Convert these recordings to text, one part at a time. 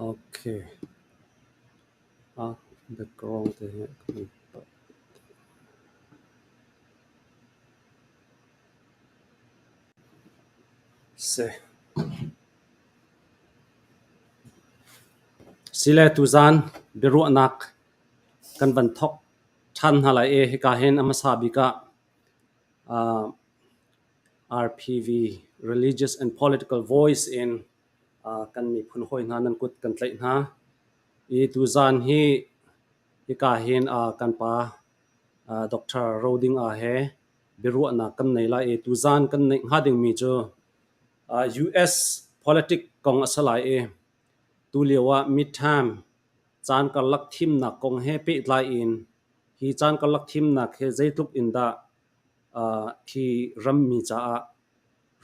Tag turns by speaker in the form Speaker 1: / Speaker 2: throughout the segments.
Speaker 1: Okay. Ah, background te hi ka van pah. Si. Sile tuzaan biaruahnak kan van thok ṭhan hna lai i hika hin a hmasa bik ah uh, RPV Religious and Political Voice in uh, kan miphun hawi hna nan kut kan tlaih hna. I tuzaan hi hika hin uh, kan pa uh, Dr. Roding A he biaruahnak kan nei lai i tuzaan kan neih hnga dingmi cu uh, US politic kong a si lai i tulio ah midterm caan karlak thimnak kong he pehtlai in hi caan karlak thimnak hi zeitluk in dah uh, khi rammi caah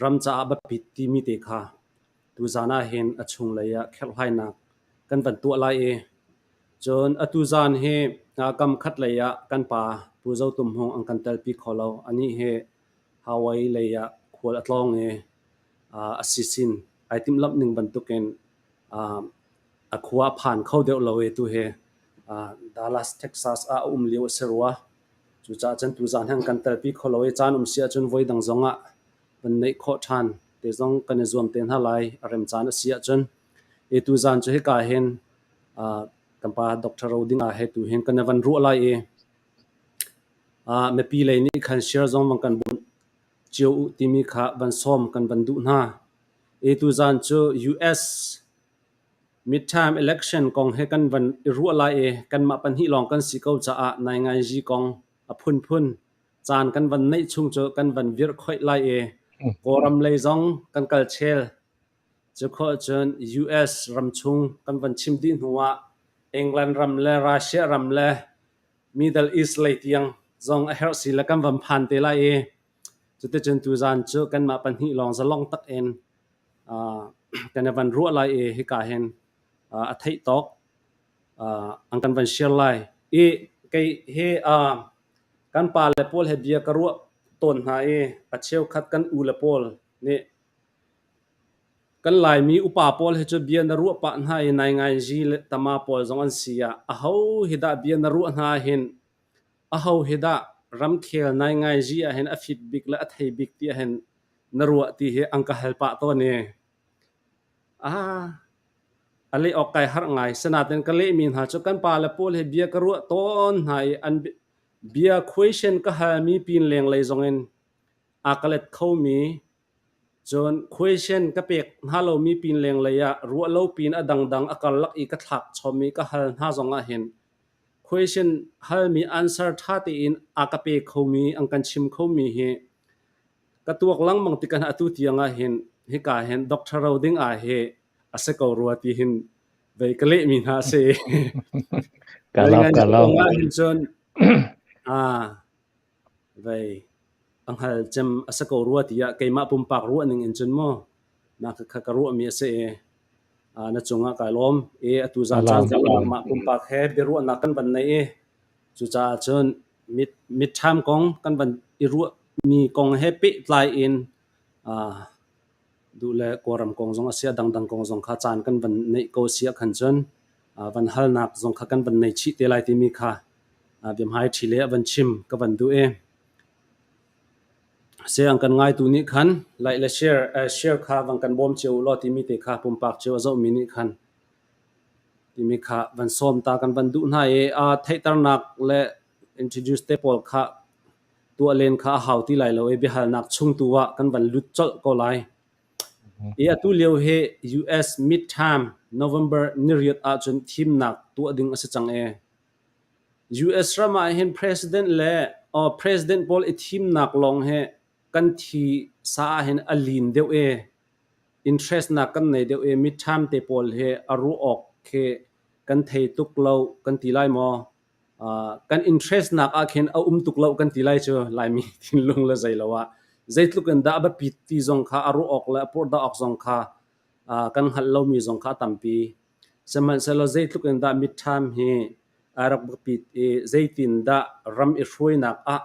Speaker 1: ram caah biapit timi te kha tuzaan ah hin a chunglei ah kherhhlainak kan van tuah lai i cun atu zaan hi kam khat lei ah kan pa Pu Zo Tum Hmung an kan telpi kho lo. Anih hi Hawaii lei ah khual a tlawng i a sisin ai timhlamh ning bantukin a khua a phan kho deuh lo i tu hi Dallas, Texas ah a um lio a si rua. Cucaah cun tuzaan hi an kan telpi kho lo i caan um si ahcun voi dang zong ah van neih khawh ṭhan te zong kan i zuam te hna lai a rem caan a si ahcun. I tuzaan cu hika hin kan pa Dr. Roding he tu hin kan i van ruah lai i mipi lei nih khan share zong van kan bawmh cio u timi kha van sawm kan van duh hna. I tuzaan cu US midterm election kong he kan van i ruah lai i kanmah pahnih lawng kan si ko caah nainganzi kong a phunphun caan kan van neih chung cu kan van virh khoih lai i Kawlram lei zong kan kal chel. Cu khawh cun US ramchung kan van chim dih hnu ah England ram le Russia ram le Middle East lei tiang zong a herh si le kan van phan te lai i cuticun tuzaan cu kanmah pahnih lawng zalong tak in kan i van ruah lai i hika hin a theih tawk an kan van share lai. I kei hi kan pa le pawl he bia ka ruah tawn hna i a cheukhat kan u le pawl nih kan Laimi upa pawl hi cu bia na ruah pah hna i nainganzi le tama pawl zong an si ah aho hi dah bia na ruah hna ahhin aho hi dah ramkhel nainganzi ahhin a fit bik le a thei bik ti ahhin na ruah ti hi an ka hal pah tawn i ah a leh awk kai harh ngai. Sinain ka lehmi hna cu kan pale pawl he bia ka ruah tawn hna i an bia question ka halmi pin lenglei zongin a ka let khomi cun question ka pek hna lomi pin lenglei ah ruah lo pin a dangdang a karlak i ka thlak chom i ka hal hna zong ah hin question halmi answer ṭha tein a ka pe khomi an kan chim khomi hi ka tuak lengmang tikah atu tiang ah hin hika hin Doctor Ro Ding ah hi a si ko rua ti hin vei ka lehmi hna a si.
Speaker 2: Ka lau ka lau.
Speaker 1: Hin cun vei a hngal cem a si ko rua tiah keimah pumpak ruah ning in cun maw na kha ka ruahmi a si i na cungah kai lawm i atu zan caan mah pumpak he biaruahnak kan van nei i cucaah cun midterm kong kan van i ruahmi kong he pehtlai in duh le Kawlram kong zong a si a dangdang kong zong kha caan kan van neih ko si ahkhan cun van halnak zong kha kan van nei chih te lai timi kha biahmai ṭhi le a van chim ka van duh i siang kan ngaitu nih khan like le share share kha van kan bawm cio u law timi te kha pumpak cio a zohmi nih khan timi kha van sawm ta kan van duh hna i theihternak le introduce te pawl kha tuah len kha a hau ti lai lo i biahalnak chung tu ah kan van lut colh ko lai. I atu lio hi US midterm November niriat ahcun thimnak tuah ding a si cang i US ram ah hin president le president pawl i thimnak lawng hi kan thi sa ah hin a lin deuh i interest nak kan nei deuh i midterm te pawl hi a ruah awk khi kan thei tuk lo kan ti lai maw? Kan interest nak ah khin a um tuk lo kan ti lai cu Laimi thinlung le zei lo ah zeitluk in dah a biapit ti zong kha a ruah awk le a purhdah awk zong kha kan hngalh lomi zong kha a tampi. Sihmanhsehlaw zeitluk in dah midterm hi a rak biapit i zeitindah ram i hruainak ah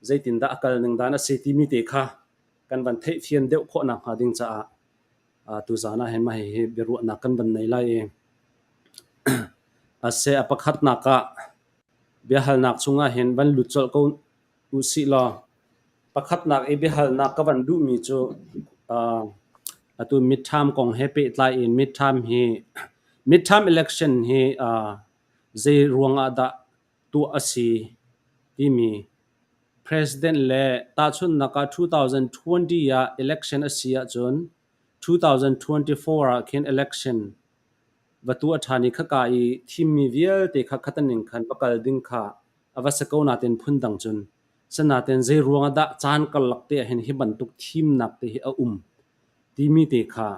Speaker 1: zeitindah a kal ning dan a si timi te kha kan van theihfian deuh khawh nakhnga ding caah tuzaan ah hin mah hihi biaruahnak kan van nei lai i. A seh, a pakhatnak ah biahalnak chungah hin van lut colh ko usih law pakhatnak i biahalnak ka van duhmi cu atu midterm kong he pehtlai in midterm hi midterm election hi zei ruangah dah tuah a si timi president le tahchunhnak ah 2020 ah election a si ahcun 2024 ah khin election va tuah ṭhan i khaka i thimmi vialte kha khataning khan va kal ding kha a va si ko nain phundang cun sinain zei ruangah dah caan karlak te ahhin hi bantuk thimnak te hi a um timi te kha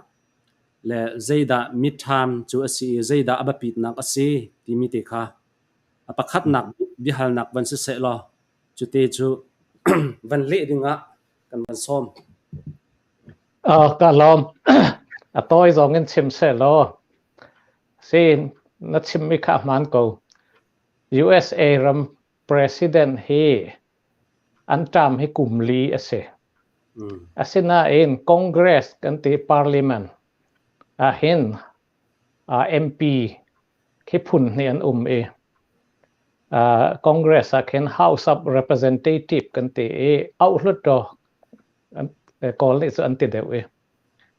Speaker 1: le zeidah midterm cu a si i zeidah a biapitnak a si timi te kha a pakhatnak biahalnak van si seh law cute cu van leh dingah kan van sawm.
Speaker 2: Ka lawm. A tawi zong in chim seh law si na chimmi kha a hmaan ko. USA ram president hi an term hi kum li a si. Asinain Congress kan ti parliament ahhin MP khi phun hnih an um i Congress ah khin House of Representative kan ti i auhluttaw Kawl nih cu an ti deuh i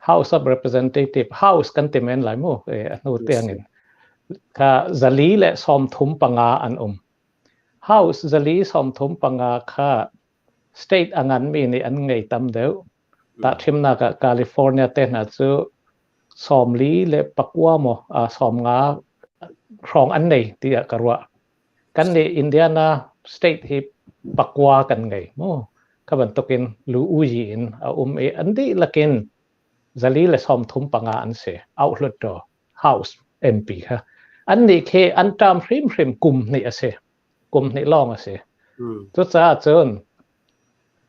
Speaker 2: House of Representative House kan ti men lai mu a hnu tiangin kha 435 an um. House 435 kha state a nganmi nih an ngei tam deuh. Tahthimnak ah California te hna cu 49 maw 50 hrawng an nei tiah ka ruah. Kan nih Indiana state hi pakua kan ngei mu. Kha bantukin lu uyi in a um i an dihlak in 435 an si. Auhluttaw House MP kha. An nih khi an term hrimhrim kum hnih a si. Kum hnih lawng a si. Cucaah cun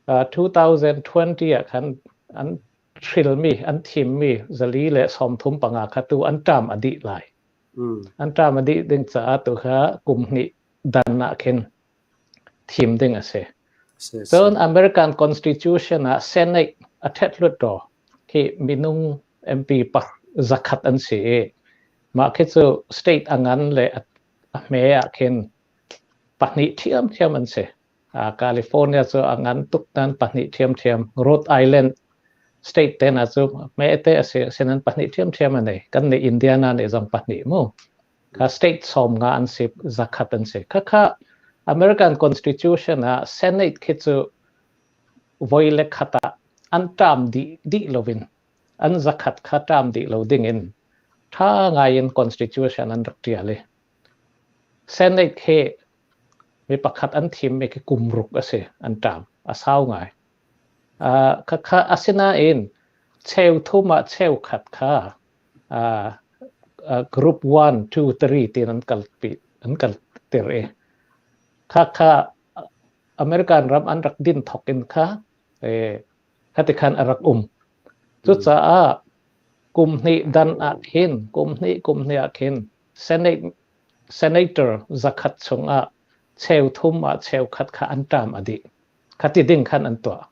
Speaker 2: 2020 ah khan an hrilmi, an thimmi 435 kha tu an term a dih lai. An term a dih ding caah tu kha kum hnih dan ah khin thim ding a si. Cun American Constitution ah Senate a ṭhet hluttaw khi minung MP 100 an si i mah khi cu state a ngan le a hme ah khin pahnih ṭhiamṭhiam an si. California cu a ngan tuk nan pahnih ṭhiamṭhiam. Rhode Island state te hna cu hmete a si asinain pahnih ṭhiamṭhiam a nei. Kan nih Indiana nih zong pahnih mu. Kha state 50 an si, 100 an si. Khakha American Constitution ah Senate khi cu voi le khat ah an ṭam dih dih loin an 100 kha ṭam dih lo dingin ṭha ngai in Constitution an rak ṭial i Senate khi mi pakhat an thimmi khi kum ruk a si an ṭam a sau ngai. Khakha asinain cheu thum ah cheu khat kha group 1 2 3 tiin an kalpi an kalter i khakha American ram an rak din thok in kha khati khan a rak um. Cucaah kum hnih dan ah khin kum hnih kum hnih ah khin Senate senator 100 chungah cheu thum ah cheu khat kha an ṭam a dih. Khati ding khan an tuah.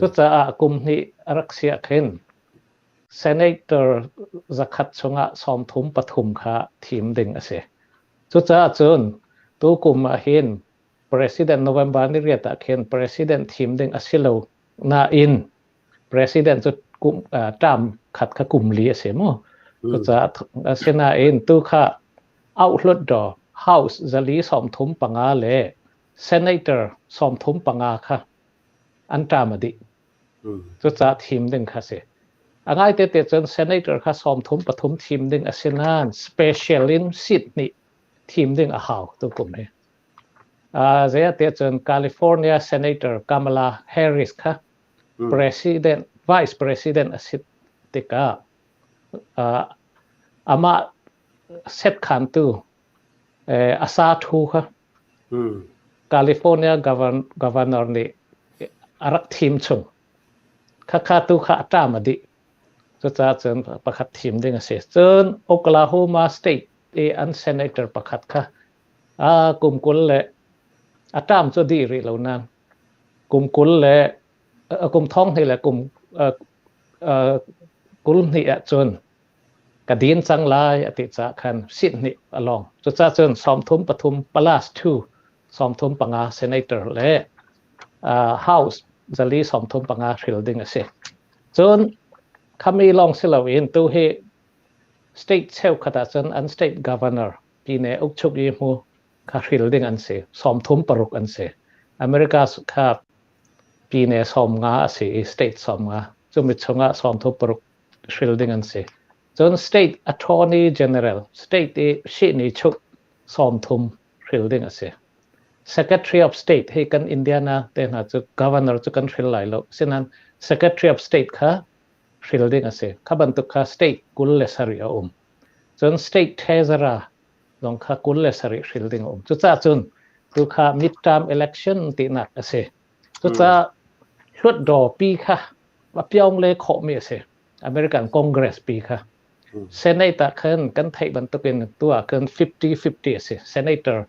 Speaker 2: Cucaah kum hnih a rak si ah khin senator 100 chungah 33 kha thim ding a si. Cucaah cun tu kum ah hin president November ni riat ah khin president thim ding a si lo nain president cu kum term khat kha kum li a si mu. Cucaah asinain tu kha auhluttaw House 435 le Senator 35 kha an term a dih. Cucaah thim ding kha si. A ngai te te cun Senator kha 33 thim ding a si nain special in seat nih thim ding a hau tu kum hi. Zei ah tiah cun California Senator Kamala Harris kha president vice president a si tikah amah set khantu asa thu kha California governor nih a rak thim chung. Khakha tu kha a ṭam a dih. Cucaah cun pakhat thim ding a si. Cun Oklahoma State i an senator pakhat kha kum 20 le a ṭam cu dih rih lo nain kum 20 le kum thong hnih le kum 22 ahcun. Ka din cang lai a ti caah khan seat hnih a lawng. Cucaah cun 33 plus 2 35 senator le House 435 hril ding a si. Cun khami lawng si loin tu hi state cheukhat ahcun an state governor pine ukchuk i hmu kha hril ding an si. 36 an si. America kha pine 50 a si i state 50. Cumi chungah 36 hril ding an si. Cun state attorney general, state i sihni chuk 30 hril ding a si. Secretary of State hi kan Indiana te hna cu governor cu kan hril lai lo. Sinan Secretary of State kha hril ding a si. Kha bantuk kha state 27 a um. Cun state treasurer zong kha 27 hril ding a um. Cucaah cun tu kha midterm election tinak a si. Cucaah Hlutdaw pi kha a piong le khawhmi a si. American Congress pi kha. Senate ah khan kan theih bantukin tu ah khan 50-50 a si. Senator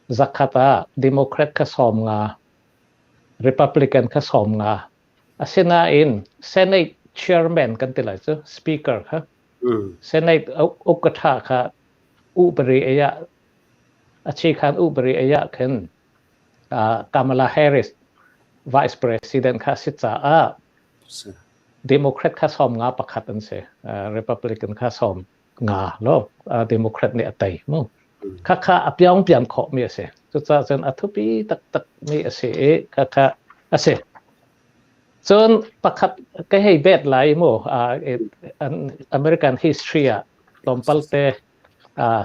Speaker 2: 100 ah Democrat kha 50, Republican kha 50. Asinain Senate chairman kan ti lai cu, speaker kha. Senate ukatha kha ubari aya achi khan ubari aya khan Kamala Harris vice president kha si caah Democrat kha 51 an si, Republican kha 50 lo Democrat nih a tei mu. Kha kha a piang pian khawh mi a si. Cucaah cun a thupi taktak mi a si i kha kha a si. Cun pakhat ka hei bet lai mu, American history ah tlawmpal te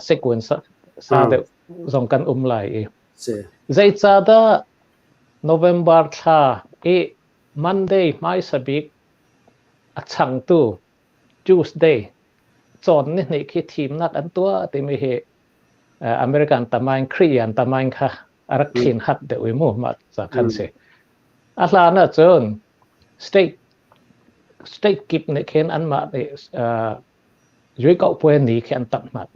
Speaker 2: sequence sa deuh zong kan um lai i zeicahdah November thla i Monday hmaisa bik a changtu Tuesday cawn ni hnih khi thimnak an tuah timi hi American tamain Khrih an tamain kha a rak thin hat deuh i mu mah ca khan si. A hlan ahcun state kip nih khin anmah nih Yuikauh puai ni khi an tanh hmat.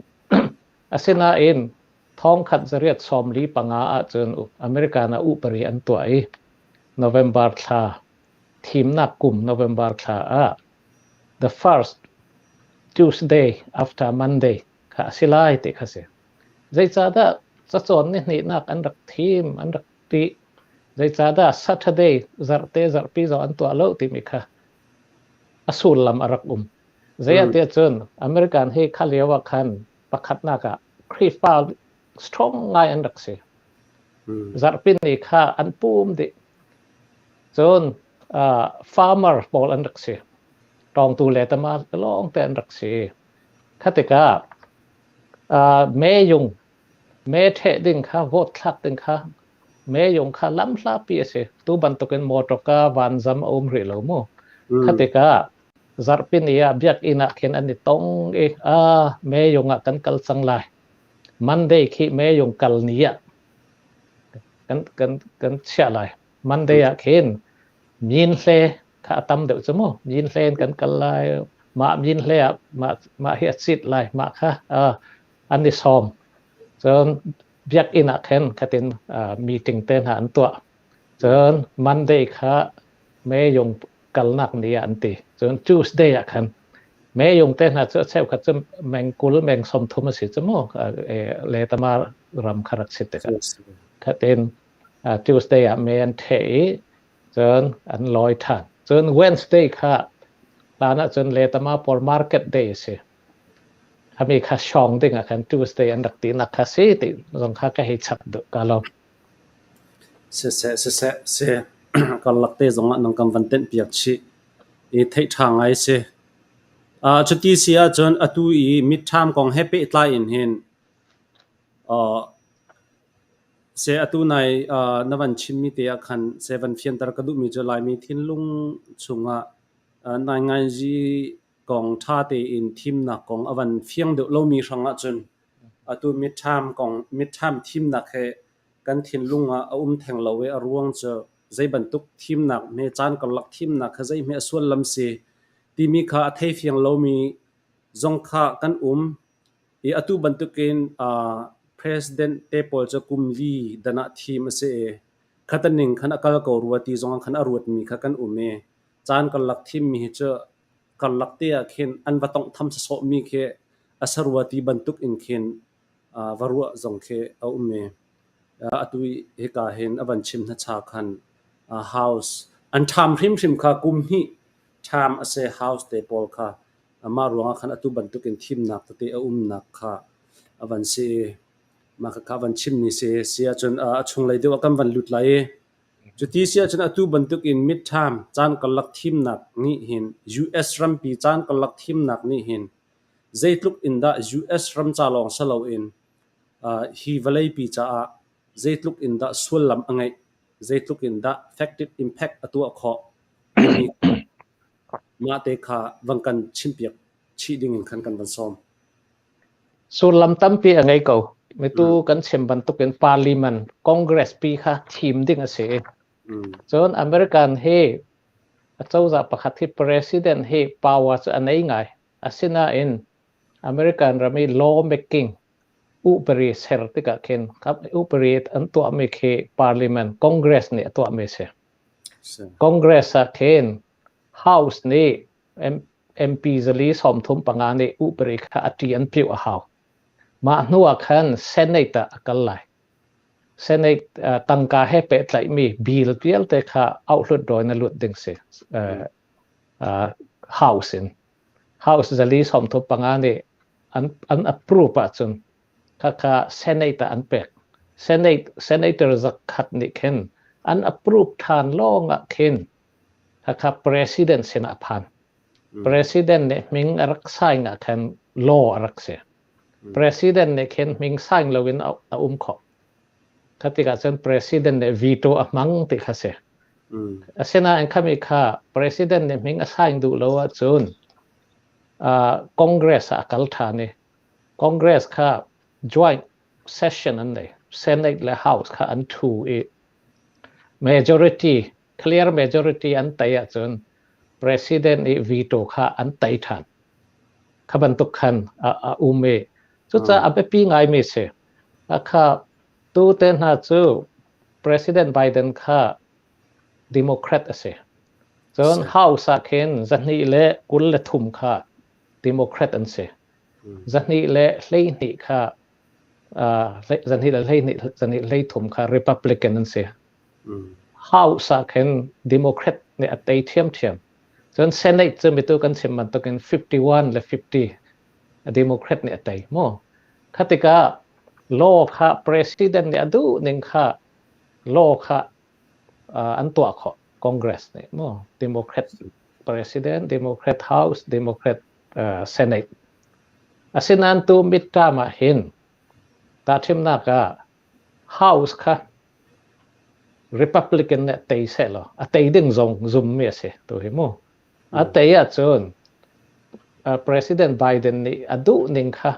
Speaker 2: Asinain 1845 ahcun American ah upari an tuah i November thla thimnak kum November thla ah the first Tuesday after Monday kha a si lai ti kha si. Zeicahdah cacawn ni hnihnak an rak thim, an rak ti. Zeicahdah Saturday zarhte zarhpi zong an tuah lo timi kha a sullam a rak um. Zei ah tiah cun American hi kha lio ah khan pakhatnak ah Khrihfa strong ngai an rak si. Zarhpi ni kha an pum dih. Cun farmer pawl an rak si. Tawngtu le tama lawng te an rak si. Kha tikah me yung me ṭheh ding kha vote thlak ding kha me yung kha lam hlapi a si. Tu bantukin motor ka vanzam a um rih lo mu. Kha tikah Zarhpi ni ah biakinn ah khin an i tong i meyung ah kan kal cang lai. Monday khi meyung kal ni ah kan chiah lai. Monday ah khin myin hle kha a tam deuh cu mu. Myin hle in kan kal lai. Mah myin hle ah mah hi a cit lai. Mah kha an i sawm. Cun biakinn ah khin khatin meeting te hna an tuah. Cun Monday kha meyung kalnak ni ah an ti. Cun Tuesday ah khan meyung te hna cu a cheukhat cu meng 20 meng 30 a si cu mu le tama ram kha rak si tikah. Khatin Tuesday ah me an theh i cun an lawi than. Cun Wednesday kha hlan ah cun le tama por market day a si. Hami kha shong ding ah khan Tuesday an rak ti nak kha si ti zong kha ka hei chap duh ka lo.
Speaker 1: Siseh, siseh, si. Karlak te zongah nang kan van tenh piak chih i theih ṭha ngai si. Cuti si ahcun atu i midterm kong he pehtlai in hin se atu nai na van chimmi te ah khan se van fianter ka duhmi cu Laimi thinlung chungah nainganzi kong ṭha tein thimnak kong a van fiang deuh lomi hrang ahcun atu midterm kong midterm thimnak he kan thinlung ah a um theng lo i a ruang cu zei bantuk thimnak hme caan karlak thimnak kha zeihme a sullam si timi kha a thei fiang lomi zong kha kan um i atu bantukin president te pawl cu kum li dan ah thim a si i khataning khan a kal ko rua ti zong ah khan a ruatmi kha kan um i caan karlak thimmi hi cu. Karlak te ah khin an va tonghtham sawsawhmi khi a si rua ti bantuk in khin va ruah zong khi a um i atu hika hin a van chim hnacha khan House an ṭham hrimhrim kha kum hnih ṭham a si House te pawl kha mah ruangah khan atu bantuk in thimnak tete a umnak kha a van si i mah khakha a van chimmi si. Si ahcun a chunglei deuh ah kan van lut lai i cuti si ahcun atu bantuk in midterm caan karlak thimnak nih hin US rampi caan karlak thimnak nih hin zeitluk in dah US ram ca lawng si loin hi vawleipi caah zeitluk in dah sullam a ngeih, zeitluk in dah effective impact a tuah khawh timi mah te kha van kan chimpiak chih ding in khan kan van sawm.
Speaker 2: Sullam tampi a ngei ko. Mitu kan chim bantukin Parliament, Congress pi kha thim ding a si. Cun American hi acozah pakhat hi president hi power cu a nei ngai. Asinain American ram i law making upari ser tikah khin upari an tuahmi khi Parliament, Congress nih a tuahmi a si. Congress ah khin House nih MP zali 35 nih upari kha a ṭi an piuh a hau. Mah hnu ah khan Senate ah a kal lai. Senate tangka he pehtlaihmi bill vialte kha auhlut rawi na lut ding si. House in. House zali 35 nih an approve ahcun khakha Senate ah an pek. Senate senator zakhat nih khin an approve ṭhan lawng ah khin khakha president sinah a phan. President nih hming a rak sign ah khan law a rak si. President nih khin hming sign loin a um khawh. Kha tikah cun president nih veto a hmang ti kha si. Asinain khami kha president nih hming a sign duh lo ahcun Congress ah a kal ṭhan i Congress kha joint session an nei. Senate le House kha an ṭhu i majority, clear majority an tei ahcun president i veto kha an tei ṭhan. Kha bantuk khan a um i cucaah a biapi ngaimi si. Kha tu te hna cu President Biden kha Democrat a si. Cun House ah khin 223 kha Democrat an si. 212 kha 212 223 kha Republican an si. House ah khin Democrat nih a tei ṭhiamṭhiam. Cun Senate cu mitu kan chim bantukin 51 le 50 Democrat nih a tei mu. Kha tikah law kha president nih a duh ning kha law kha an tuah khawh Congress nih mu. Democrat president, Democrat House, Democrat Senate. Asinain tu midterm ah hin tahthimnak ah House kha Republican nih tei sehlaw a tei ding zong zummi a si tu hi mu. A tei ahcun President Biden nih a duh ning kha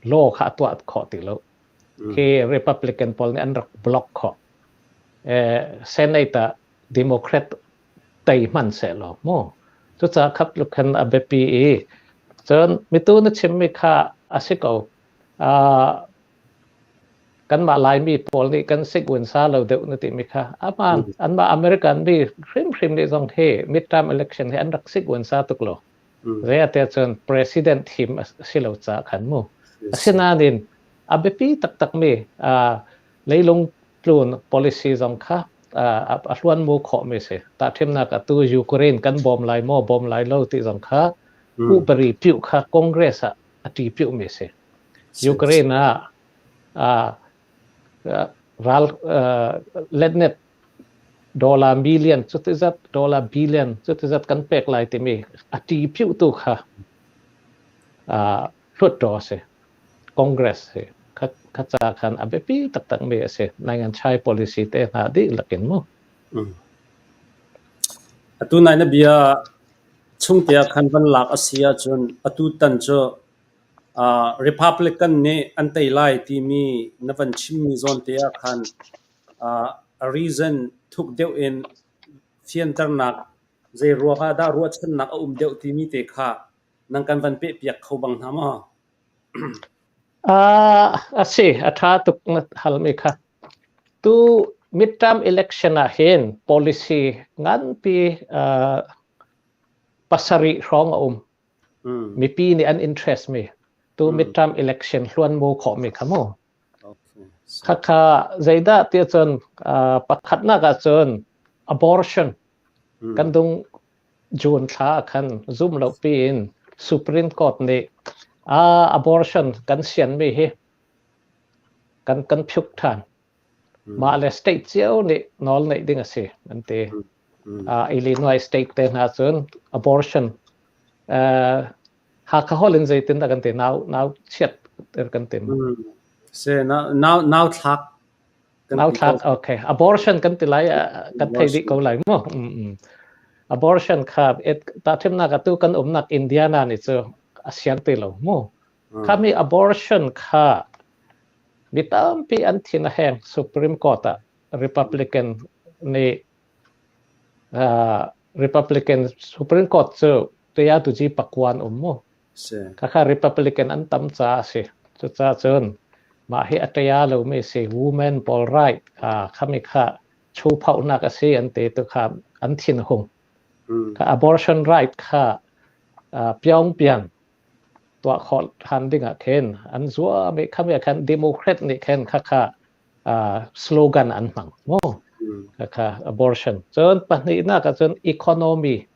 Speaker 2: law kha a tuah khawh ti lo. Khi Republican pawl nih an rak block khawh. Senate ah Democrat tei hmanh sehlaw mu. Cucaah khat tluk khan a biapi i cun mitu na chimmi kha a si ko. Kanmah Laimi pawl nih kan sikvunsa lo deuh na timi kha aman anmah American mi hrimhrim nih zong hi midterm election hi an rak sikvunsa tuk lo. Zei ah tiah cun president thim a si lo caah khan mu. Asinain a biapi taktak mi leilung tlun policy zong kha a hluan mu khawh mi si. Tahthimnak atu Ukraine kan bawm lai maw bawm lai lo ti zong kha upari piuh kha Congress ah a ṭi piuh mi si. Ukraine ah ral letnet dollar million cuti zat dollar billion cuti zat kan pek lai timi a ṭi phiuh tu kha hluttaw a si. Congress hi kha ca khan a biapi taktak mi a si. Naingan chai policy te hna dihlak in mu.
Speaker 1: Atu nai na bia chung te ah khan van lak a si ahcun atu tan cu Republican nih an tei lai timi na van chimmi zawn te ah khan a reason thuk deuh in fianternak zei ruang ah dah ruahchannak a um deuh timi te kha nang kan van pehpiak kho bang hna maw?
Speaker 2: A si, a ṭha tuk na halmi kha. Tu midterm election ah hin policy nganpi. Pasarih hrawng a um. Mipi nih an interest mi tu midterm election hluan mu khawh mi kha mu. Khakha zeidah ti cun pakhatnak ah cun abortion kan dung June thla ah khan zum lo piin Supreme Court nih abortion kan sian mi hi kan phiuk than. Mah le state cio nih nawl neih ding a si an ti. Illinois state te hna cun abortion Hakha holh in zeitin dah kan ti, nau nau chiat ter kan ti?
Speaker 1: Se nau nau thlak.
Speaker 2: Nau thlak, okay. Abortion kan ti lai, kan thei dih ko lai mu. Abortion kha ta thimnak atu kan umnak Indiana nih cu a siang ti lo mu. Khami abortion kha mi tampi an thin a heng. Supreme Court ah Republican nih Republican Supreme Court cu tia tuji pakuan um mu. Khakha Republican an tam ca a si. Cucaah cun mah hi a tia lomi si, women pawl right khami kha chuphauhnak a si an ti tu kha an thin hung. Kha abortion right kha Pyongyang tuah khawh ṭhan ding ah khin an zuam i khami ah khan Democrat nih khin khakha slogan an hmang mu, khakha abortion. Cun pahnihnak ah cun economy,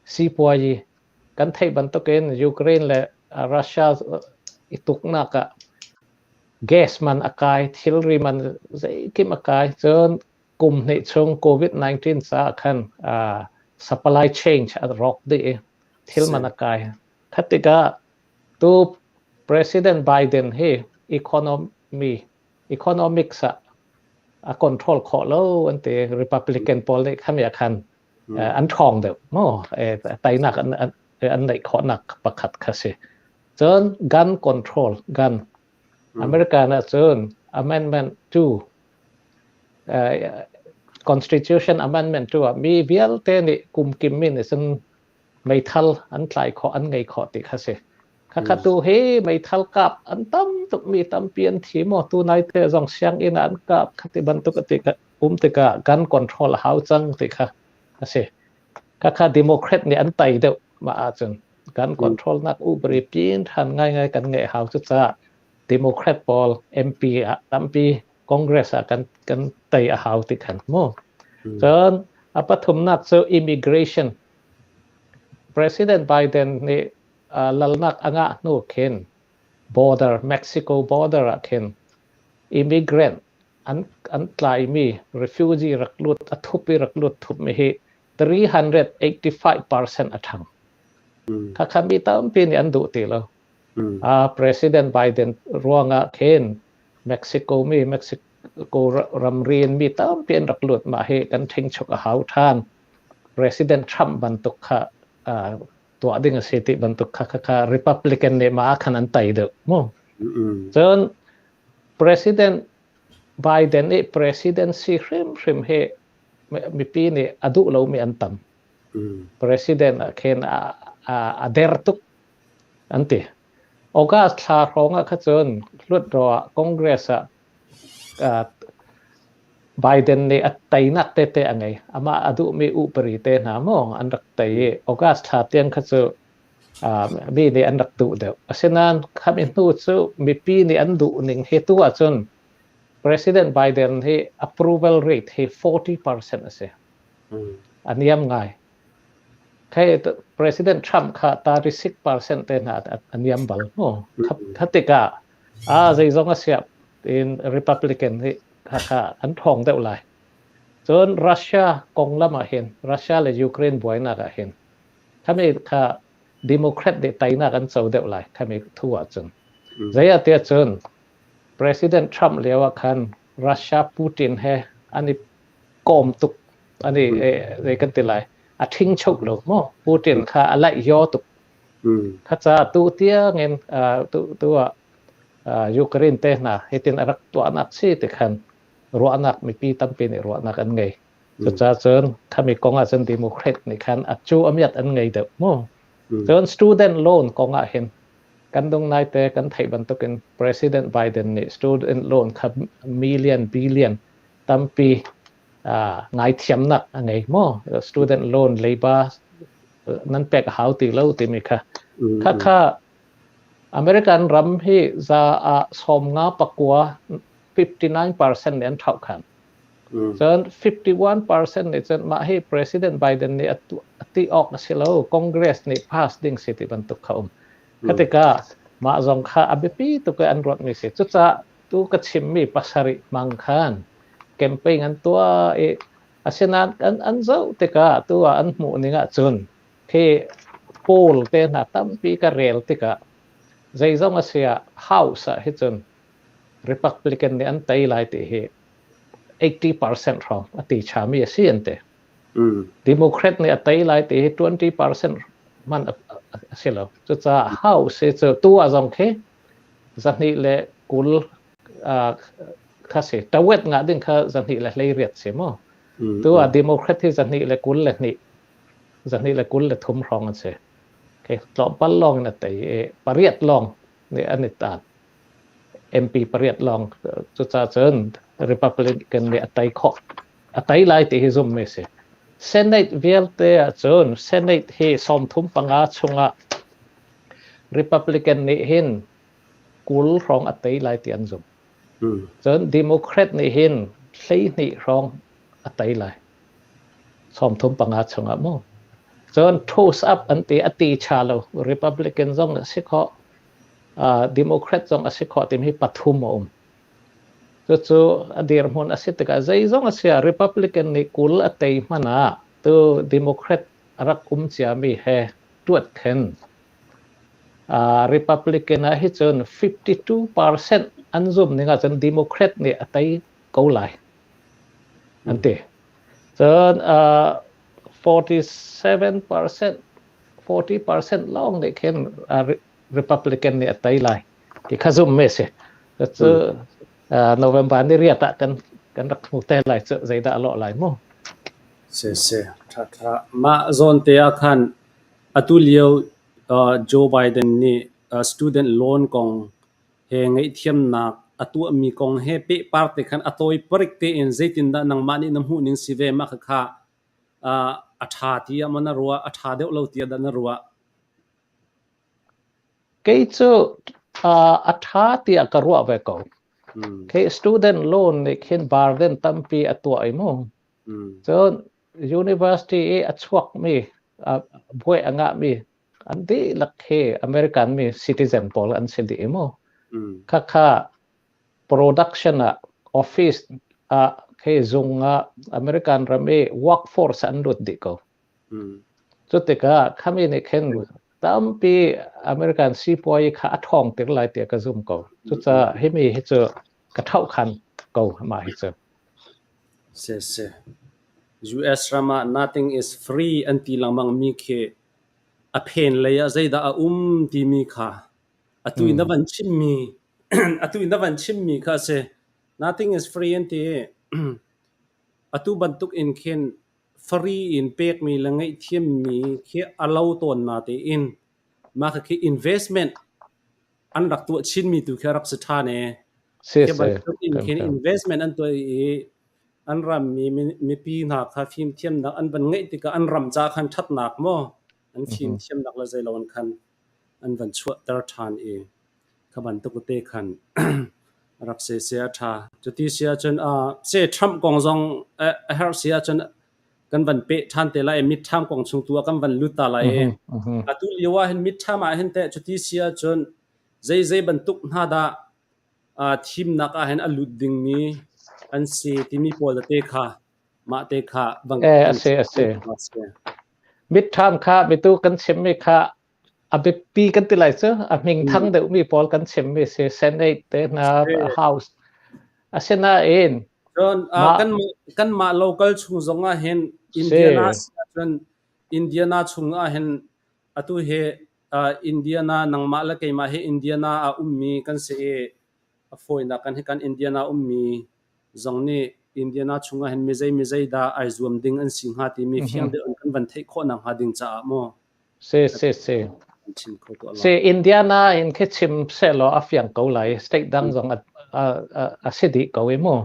Speaker 2: sipuayi. Kan theih bantukin Ukraine le Russia i tuknak ah gas man a kai, thilri man zeikim a kai. Cun kum hnih chung COVID-19 caah khan supply chain a rawk dih i thil man a kai. Khat tikah tu President Biden hi economy economics ah a control khawh lo an ti. Republican pawl nih khami ah khan an ṭhawng deuh mu, teinak an neih khawhnak pakhat kha si. Cun gun control, gun American ah cun Amendment 2, Constitution Amendment 2 ah mi vialte nih kumkim mi nih cun meithal an tlai khawh, an ngei khawh ti kha si. Khakha tu hi meithal kap an tam tuk, mi tampi an thi maw. Tu nai te zong sianginn ah an kap khati bantuk ati um tikah gun control a hau cang ti kha a si. Khakha Democrat nih an tai deuh mah ahcun. Gun control nak ubri pin than ngai ngai kan ngeih hau. Cucaah Democrat pawl MP ah tampi Congress ah kan tei a hau ti khan mu. Cun a pathumnak cu immigration. President Biden nih lalnak a ngah hnu khin border, Mexico border ah khin immigrant an tlaimi, refugee rak lut a thup i rak lut thup mi hi 385% a ṭhang. Khakha mi tampi nih an duh ti lo. President Biden ruangah khin Mexico mi, Mexico ramri in mi tampi an rak lut, mah hi kan ṭhingchuk a hau ṭhan. President Trump bantuk kha tuah ding a si ti bantuk kha kha Republican nih mah khan an tai deuh mu. Cun President Biden nih presidency hrimhrim hi mipi nih a duh lomi an tam. President ah khin a der tuk an ti. August thla hrawng ah kha cun Hluttaw ah, Congress ah Biden nih a teinak tete a ngei. Amah a duhmi upari te hna maw an rak tei i August thla tiang kha cu mi nih an rak duh deuh. Asinain khami hnu cu mipi nih an duh ning hi tu ahcun President Biden hi approval rate hi 40% a si. A niam ngai. Khi President Trump kha 36% te hna a niam bal mu. Kha tikah a zeizong a siap in Republican hi kha an ṭhawng deuh lai. Cun Russia konglam ah hin, Russia le Ukraine buainak ah hin khami kha Democrat nih teinak an co deuh lai khami thu ahcun. Zei ah tiah cun President Trump lio ah khan Russia Putin he an i kawm tuk, an i zei kan ti lai, a ṭhingcho lo maw. Putin kha a laih yaw tuk kha ca tu tiang in tu tu ah Ukraine te hna hitin a rak tuahnak si ti khan ruahnak mipi tampi nih ruahnak an ngei. Cucaah cun khami kong ah cun Democrat nih khan a cu amiat an ngei deuh mu. Cun student loan kong ah hin kan dung nai te kan theih bantukin President Biden nih student loan kha million billion tampi ngaithiamnak a ngei maw. Student loan leiba. Nan pek a hau ti lo timi kha. Kha kha American ram hi za ah 59 59% nih an ṭhauh khan. Cun 51% nih cun mah hi President Biden nih a ti awk a si lo, Congress nih pass ding si ti bantuk kha um. Kha tikah mah zong kha a biapi tuk i an ruatmi si. Cucaah tu ka chimmi pasarih hmang khan campaign an tuah i asinain an zoh tikah tu ah an hmuh ning ahcun khi poll te hna tampi ka rel tikah zeizong a si ah House ah hi cun Republican nih an tei lai ti hi 80% hrawng a ti chami a si an ti. Democrat nih a tei lai ti hi 20% man a si lo. Cucaah House hi cu tu ah zong khi 220 kha si. Tawet ngah ding kha 218 si mu. Tu ah Democrat hi 222 223 hrawng an si. Okay, tlawmpal lawng in a tei i pariat lawng nih an i tan. MP pariat lawng cucaah cun Republican nih a tei khawh. A tei lai ti hi zummi si. Senate vialte ahcun Senate hi 35 chungah Republican nih hin 20 hrawng a tei lai ti an zumh. Cun Democrat nih hin 12 hrawng a tei lai. 35 chungah mu. Cun toss up an ti a ti cha lo. Republican zong a si khawh. Democrat zong a si khawh timi hi pathum a um. Cucu a dirhmun a si tikah zeizong a si ah Republican nih 20 a tei hmanh ah tu Democrat a rak um ciami he tuat khin Republican ah hi cun 52% an zum ning ahcun Democrat nih a tei ko lai an ti. Cun 47% 40% lawng nih khin Republican nih a tei lai ti kha zum me si. Cu November ni riat ah kan kan rak hmu te lai cu zeidah a lawh lai mu.
Speaker 1: Si si tha tha mah zawn te ah khan atu lio Joe Biden nih student loan kong he ngaihthiamnak a tuahmi kong he pehpar te khan a tawi parik tein zeitindah nangmah nih na hmuh ning si ve mah khakha a ṭha tiah maw na ruah, a ṭha deuh lo tiah dah na ruah?
Speaker 2: Kei cu a ṭha tiah ka ruah ve ko. Khi student loan nih khin burden tampi a tuah i mu. Cun university i a chuakmi, buai a ngahmi an dihlak hi American mi citizen pawl an si dih i mu. Khakha production ah office ah khi zung ah American ram i workforce an lut dih ko. Cu tikah khami nih khin tampi American sipuai kha a ṭhawng tir lai tiah ka zum ko. Cucaah himi hi cu ka ṭhohkhan ko mah hi cu.
Speaker 1: Si si. US ram ah nothing is free an ti lengmang mi khi a phen lei ah zeidah a um timi kha atu in na van chimmi atu in na van chimmi kha a si. Nothing is free an ti. Atu bantuk in khin free in pekmi le ngaihthiammi khi a lo tawn natein mah khi investment an rak tuah chinmi tu khi a rak si ṭhan ee. Khi bantuk in khin investment an tuah i an rammi mipi hna kha fimthiamnak an van ngeih tikah an ram ca khan ṭhatnak maw an fimthiamnak le zeilo an khan an van chuahter ṭhan i kha bantuk te khan rak se se a ṭha. Cuti si ahcun se Trump kong zong a herh si ahcun kan van peh ṭhan te lai i midterm kong chung tu ah kan van lut ta lai i atu lio ah hin midterm ah hin teh cuti si ahcun zei bantuk hna dah thimnak ah hin a lut dingmi an si timi pawl te kha mah te kha
Speaker 2: bang a si a si. Midterm kha mitu kan chimmi kha a biapi kan ti lai cu a hmingthang deuhmi pawl kan chimmi si Senate te hna House asinain
Speaker 1: cun kanmah local chung zong ah hin Indiana cun Indiana chung ah hin atu hi Indiana nangmah le keimah hi Indiana ah ummi kan si i a fawinak kan hi kan Indiana ummi zong nih Indiana chung ah hin mizei mizei dah ai zuam ding an si hnga timi fiang deuh in kan van theih khawh nak hnga ding caah maw
Speaker 2: Si si si. Si Indiana in khi chim sehlaw a fiang ko lai. State dang zong a si dih ko i mu.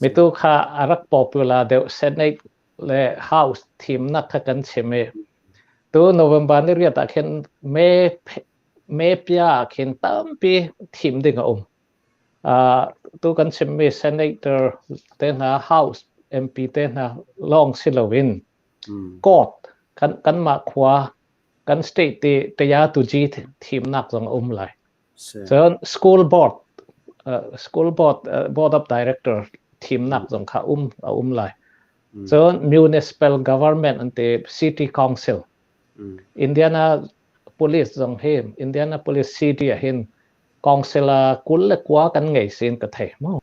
Speaker 2: Mitu kha a rak popular deuh Senate le House thimnak kha kan chim i. Tu November ni riat ah khin me me pia ah khin tampi thim ding a um. Tu kan chimmi senator te hna, House MP te hna lawng si loin court kan kanmah khua kan state ti taya tuji thimnak zong a um lai. Cun school board school board board of director thimnak zong kha um a um lai. Cun municipal government an ti, city council, Indiana Police zong hi, Indianapolis City ah hin councilor 29 kan ngei sin ka thei mu.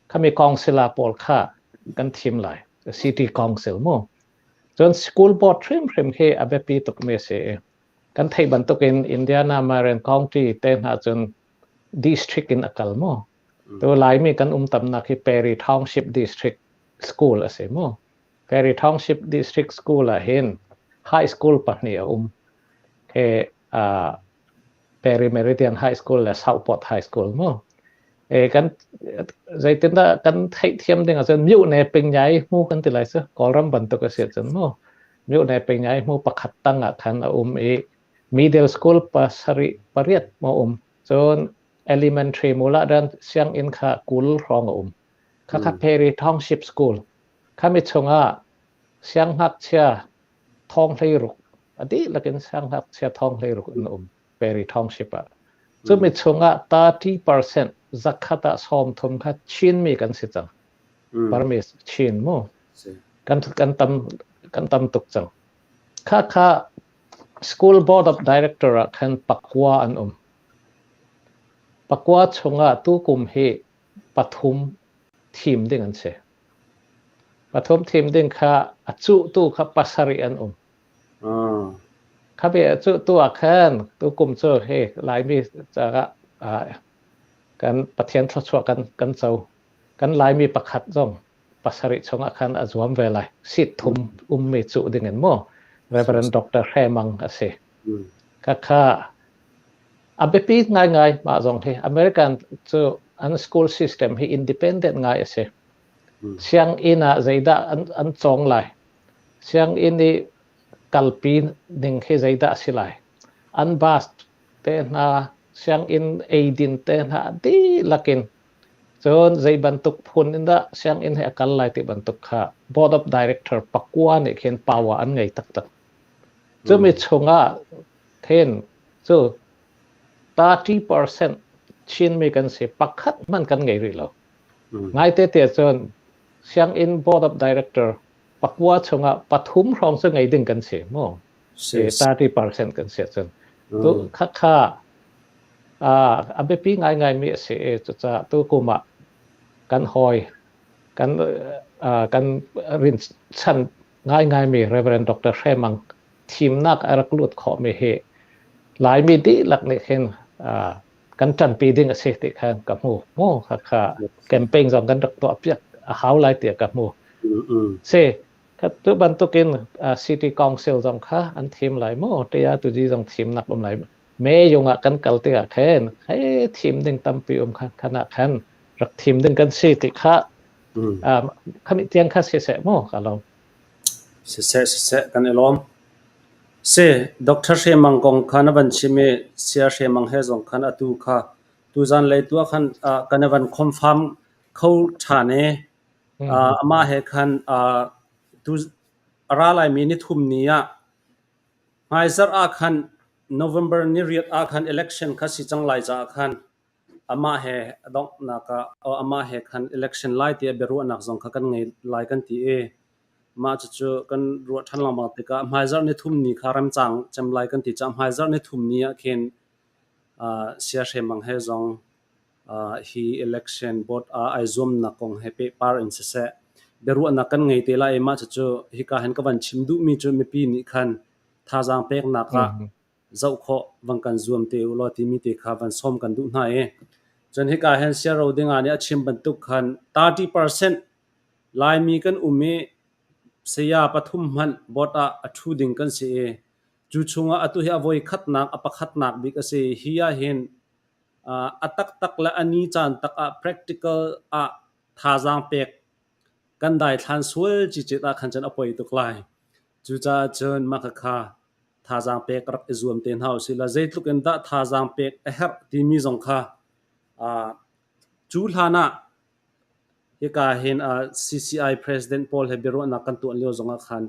Speaker 2: Khami councilor pawl kha kan thim lai, city council mu. Cun school board hrimhrim hi a biapi tukmi a si. Kan theih bantukin Indiana Marion County te hna cun district in a kal mu. Tu Laimi kan um tamnak hi Perry Township District School a si mu. Perry Township District School ah hin high school pahnih a um. He Perry Meridian High School le Southport High School mu. E kan zeitindah kan theihthiam ding ahcun myuh ne pingyai mu kan ti lai cu, Kawlram bantuk a si ahcun mu, myuh ne pingyai mu pakhat tang ah khan a um i middle school pasarih pariat mo um, cun elementary mula dan sianginn kha 20 hrawng a um. Khakha Perry Township School khami chungah siangngakchia 16,000, a dihlak in siangngakchia 16,000 an um Perry Township ah. Cumi chungah 30%, zakhat ah 30 kha Chinmi kan si cang. Burmese Chin mu. Kan kan tam kan tam tuk cang. Kha kha School Board of Director ah khan pakua an um. Pakua chungah tu kum hi pathum thim ding an si. Pathum thim ding kha a cuh tu kha pasarih an um. Kha be cu tu ah khan tu kum cu he Laimi caah kan Pathian thluachuah kan kan co. Kan Laimi pakhat zong pasarih chungah khan a zuam ve lai. Seat thum ummi cuh ding in mu. Reverend Dr. Hre Mang a si. Kha kha a biapi ngaingai mah zong hi. American cu an school system hi independent ngai a si. Sianginn ah zeidah an an cawng lai. Sianginn i kalpi ning khi zeidah a si lai. An bus te hna, sianginn eidin te hna dihlak in, cun zei bantuk phun in dah sianginn he a kal lai ti bantuk kha board of director pakua nih khin power an ngei taktak. Cumi chungah khin cu 30% Chinmi kan si, pakhat hmanh kan ngei rih lo. Ngaite te cun sianginn board of director pakua chungah pathum hrawng cu ngei ding kan si mu. 30% kan si ahcun. Tu kha kha a biapi ngaingai mi a si i cucaah tu kum ah kan hawi kan kan rinchan ngaingai mi Reverend Dr. Hre Mang thimnak a rak lut khawh mi hi Laimi dihlak nih khin kan ṭanpi ding a si ti kha ka hmu mu. Kha kha campaign zong kan rak tuah piak a hau lai tiah ka hmu. Si tu bantukin city council zong kha an thim lai mu, tia tuji zong thimnak um lai, me yung ah kan kal tikah khin hei thim ding tampi um kha khana khan rak thim ding kan si ti kha khami tiang kha si seh mu, ka lawm.
Speaker 1: Siseh, siseh, kan i lawm. Si, Dr. Hre Mang kong kha na van chim i Saya Hre Mang he zong khan atu kha tuzan lei tu ah khan kan i van confirm kho ṭhan i amah he khan tu a ra laimi nithum ni ah hmaizarh ah khan November ni riat ah khan election kha si cang lai caah khan amah he a donghnak ah amah he khan election lai tiah biaruahnak zong kha kan ngei lai kan ti i mah cucu kan ruah ṭhan lengmang tikah hmaizarh nithum ni kha remcang cem lai kan ti caah hmaizarh nithum ni ah khin Saya Hre Mang he zong hi election board ah ai zuamnak kong he pehpar in siseh biaruahnak kan ngei te lai i mah cucu hika hin ka van chim duhmi cu mipi nih khan thazaang peknak ah zoh khawh van kan zuam te u law timi te kha van sawm kan duh hna i cun hika hin Saya Ro Dinga nih a chim bantuk khan 30% Laimi kan um i saya pathum hmanh board ah a ṭhu ding kan si i cu chungah atu hi a voi khatnak, a pakhatnak bik a si. Hi ahhin a taktak le a ni caan tak ah practical ah thazaang pek kan daithlan sual cicet ah khan cun a poi tuk lai. Cucaah cun mah khakha. thazaang pek rak i zuam te hna usih law zeitluk in dah thazaang pek a herh timi zong kha cu hlan ah hika hin CCI President pawl he biaruahnak kan tuah lio zongah khan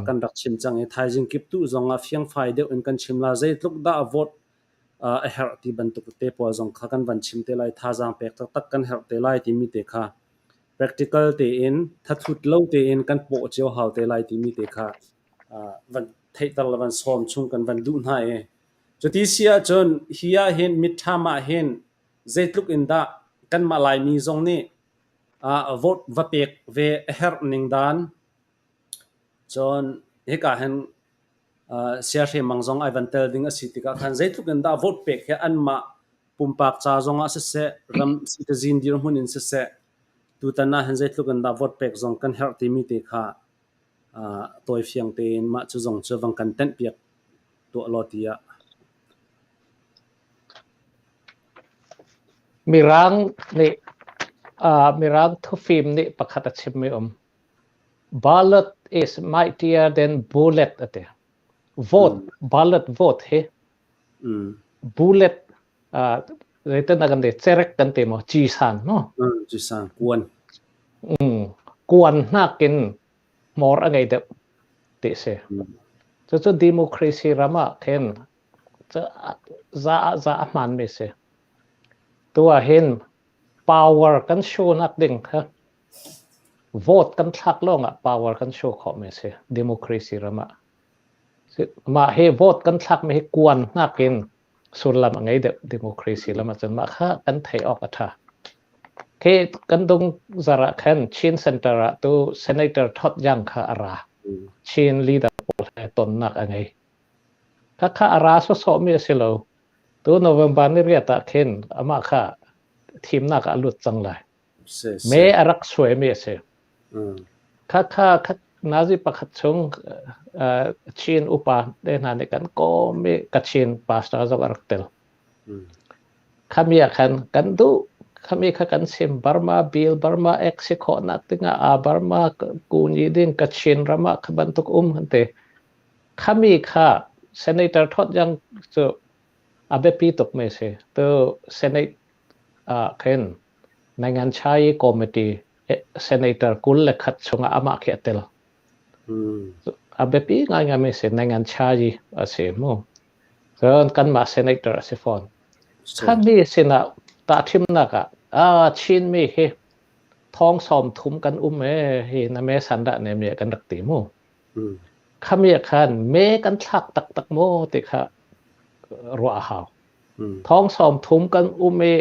Speaker 1: kan rak chim cang i thaizing kiptuh zongah fiangfai deuh in kan chim la. Zeitluk dah vote a herh ti bantuk te pawl zong kha kan van chim te lai. Thazaang pek taktak kan herh te lai timi te kha practical tein thathut lo tein kan pawh cio hau te lai timi te kha van theihter le van sawm chung kan van duh hna i cuti si ahcun hi ah hin midterm ah hin zeitluk in dah kanmah Laimi zong nih vote va pek ve a herh ning dan cun hika hin siahre mang zong ai van tel ding a si tikah khan zeitluk in dah vote pek hi anmah pumpak ca zongah siseh ram citizen dirhmun in siseh tutan ah hin zeitluk in dah vote pek zong kan herh timi te kha tawifiang tein mah cu zong cu vang kan tenh piak tuah law tiah.
Speaker 2: Mirang nih Mirang thufim nih pakhat a chimmi um. Ballot is mightier than bullet a ti. Vote, ballot vote hi bullet zeitin kan ti cerek kan ti maw cisan no?
Speaker 1: Cisan kuan.
Speaker 2: Kuan nakin hmawr a ngei deuh ti si. Cucu democracy ram ah khin za ah za a hmaan mi si. Tu ah hin power kan show nak ding kha vote kan thlak lawng ah power kan show khawh mi si democracy ram ah. Mah hi vote kan thlak mi hi kuan nakin sullam a ngei deuh democracy lam ahcun mah kha kan theih awk a ṭha. Khi kan dung zar ah khan Chin Center ah tu Senator Todd Young kha a ra. Chin leader pawl he tonnak a ngei. Khakha a ra sawsawhmi a si lo. Tu November ni riat ah khin amah kha thimnak ah a lut cang lai. Me a rak suaimi a si. Khakha nazi pakhat chung Chin upa te hna nih kan kawm i Kachin pastor zong a rak tel. Khami ah khan kan duh khami kha kan chim Burma bill Burma Act si khawhnak dingah a Burma kunyi ding Kachin ram ah kha bantuk um an ti. Khami kha Senator Todd Young cu a biapi tuk mi si. Tu Senate ah khin Nanganchai Committee Senator 21 chungah amah khi a tel. A biapi ngaingai mi si Nanganchai a si mu. Cun kanmah senator a si fawn. Khami sinah tahthimnak ah ah Chinmi hi thong 30 kan um e hi na me san dah ne mi kan rak ti mu. Khami ah khan me kan thlak taktak maw ti kha ruah a hau. Thong 30 kan um i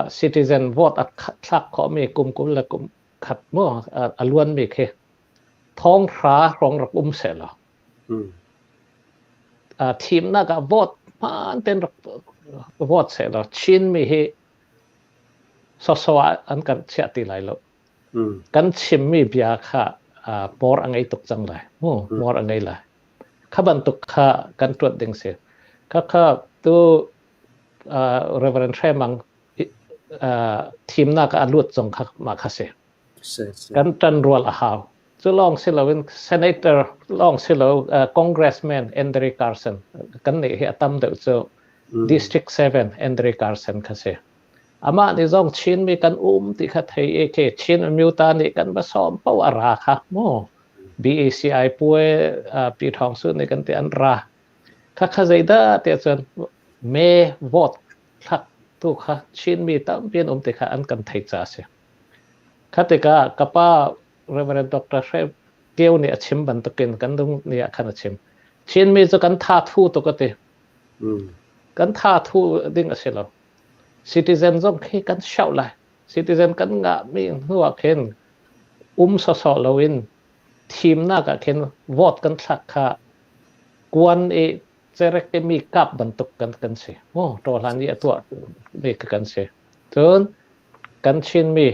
Speaker 2: citizen vote a thlak khawhmi kum 21 mu a luanmi khi thong hra hrawng rak um seh law thimnak ah vote hmaan tein rak vote seh law Chinmi hi sawsawh ah an kan chiah ti lai lo. Kan chimmi bia kha hmawr a ngei tuk cang lai. Mu hmawr a ngei lai. Kha bantuk kha kan tuat ding si. Kha kha tu Reverend Hre Mang thimnak ah a lut zong kha mah kha si. Kan ṭan rual a hau. Cu lawng si loin Senator lawng si lo Congressman Andre Carson kan nih hi a tam deuh cu District 7 Andre Carson kha si. Amah nih zong Chinmi kan um ti kha thei i khi Chin Amyota nih kan va sawm paoh a ra kha mu. BACI puai Pi Thawng Su nih kan ti an ra. Kha kha zeidah tiah cun me vote thlak tu kha Chinmi tampi an um ti kha an kan theih ca a si. Kha tikah ka pa Reverend Dr. Hre Kio nih a chim bantukin kan dung ni ah khan a chim. Chinmi cu kan tha thu tuk a ti. Kan tha thu ding a si lo. Citizen zong khi kan shoh lai. Citizen kan ngahmi hnu ah khin um sawsawh loin thimnak ah khin vote kan thlak kha kuan i cerek i mi kap bantuk kan kan si. Oh, ṭawhlan i a tuah mi kan si. Cun kan Chinmi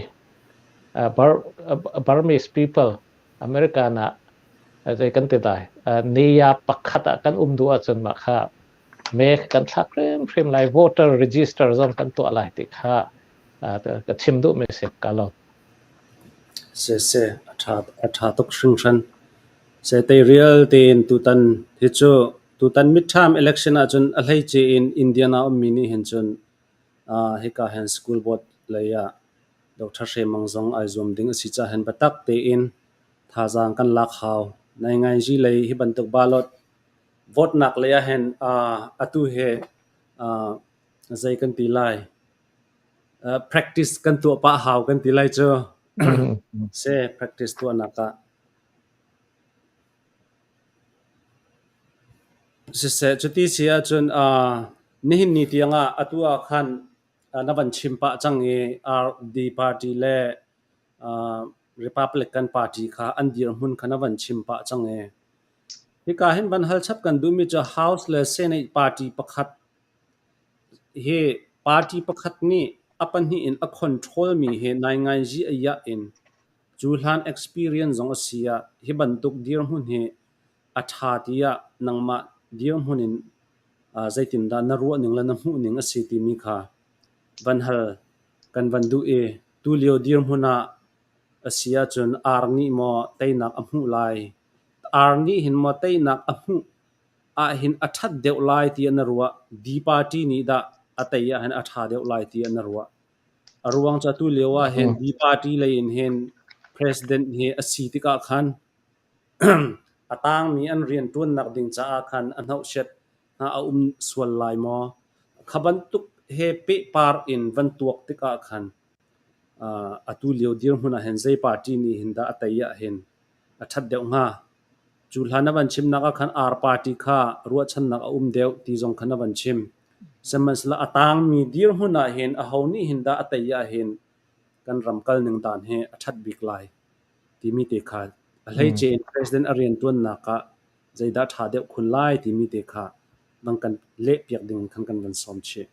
Speaker 2: Burmese people American ah zei kan ti dai niya pakhat ah kan um duh ahcun mah kha me kan thlak hrimhrim lai voter register zong kan tuah lai ti kha ka chim duh mi si ka lo.
Speaker 1: Siseh, a ṭha tuk hringhran. Seteirial tein tutan hi cu tutan midterm election ahcun a hleice in Indiana ummi nih hin cun hika hin school board lei ah Dr. Hre Mang zong ai zuam ding a si caah hin biatak tein thazaang kan lak hau. Naingainzi lei hi bantuk ballot vote nak lei ah hin atu hi zei kan ti lai practice kan tuah pah hau kan ti lai cu. Si practice tuahnak ah. Siseh, cuti si ahcun nihin ni tiangah atu ah khan na van chim pah cang i RD party le Republican party kha an dirhmun kha na van chim pah cang i hika hin van hal chap kan duhmi cu House le Senate party pakhat hi party pakhat nih a pahnih in a control mi hi naingainzi a iah in cu hlan experience zong a si ah hi bantuk dirhmun hi a ṭha tiah nangmah dirhmun in zeitindah na ruahning le na hmuhning a si timi kha van hal kan van duh i tulio dirhmun ah a si ahcun ar nih maw teinak a hmuh lai, ar nih hin maw teinak a hmuh ahhin a ṭhat deuh lai tiah na ruah, D party nih dah a tei ahhin a ṭha deuh lai tiah na ruah. A ruang cu atu lio ah hin D party lei in hin president hi a si tikah khan a tangmi an rianṭuannak ding caah khan a hnohsiat hna a um sual lai maw? Kha bantuk he pehpar in van tuak tikah khan atu lio dirhmun ah hin zei party nih hin dah a tei ah hin a ṭhat deuh hnga? Cu hlan na van chimnak ah khan R party kha ruahchannak a um deuh ti zong kha na van chim. Sihmanhsehlaw a tangmi dirhmun ah hin aho nih hin dah a tei ah hin kan ram kalning dan hi a ṭhat bik lai timi te kha a hleice in president a rianṭuannak ah zeidah ṭha deuh khun lai timi te kha van kan lehpiak ding khan kan van sawm chih.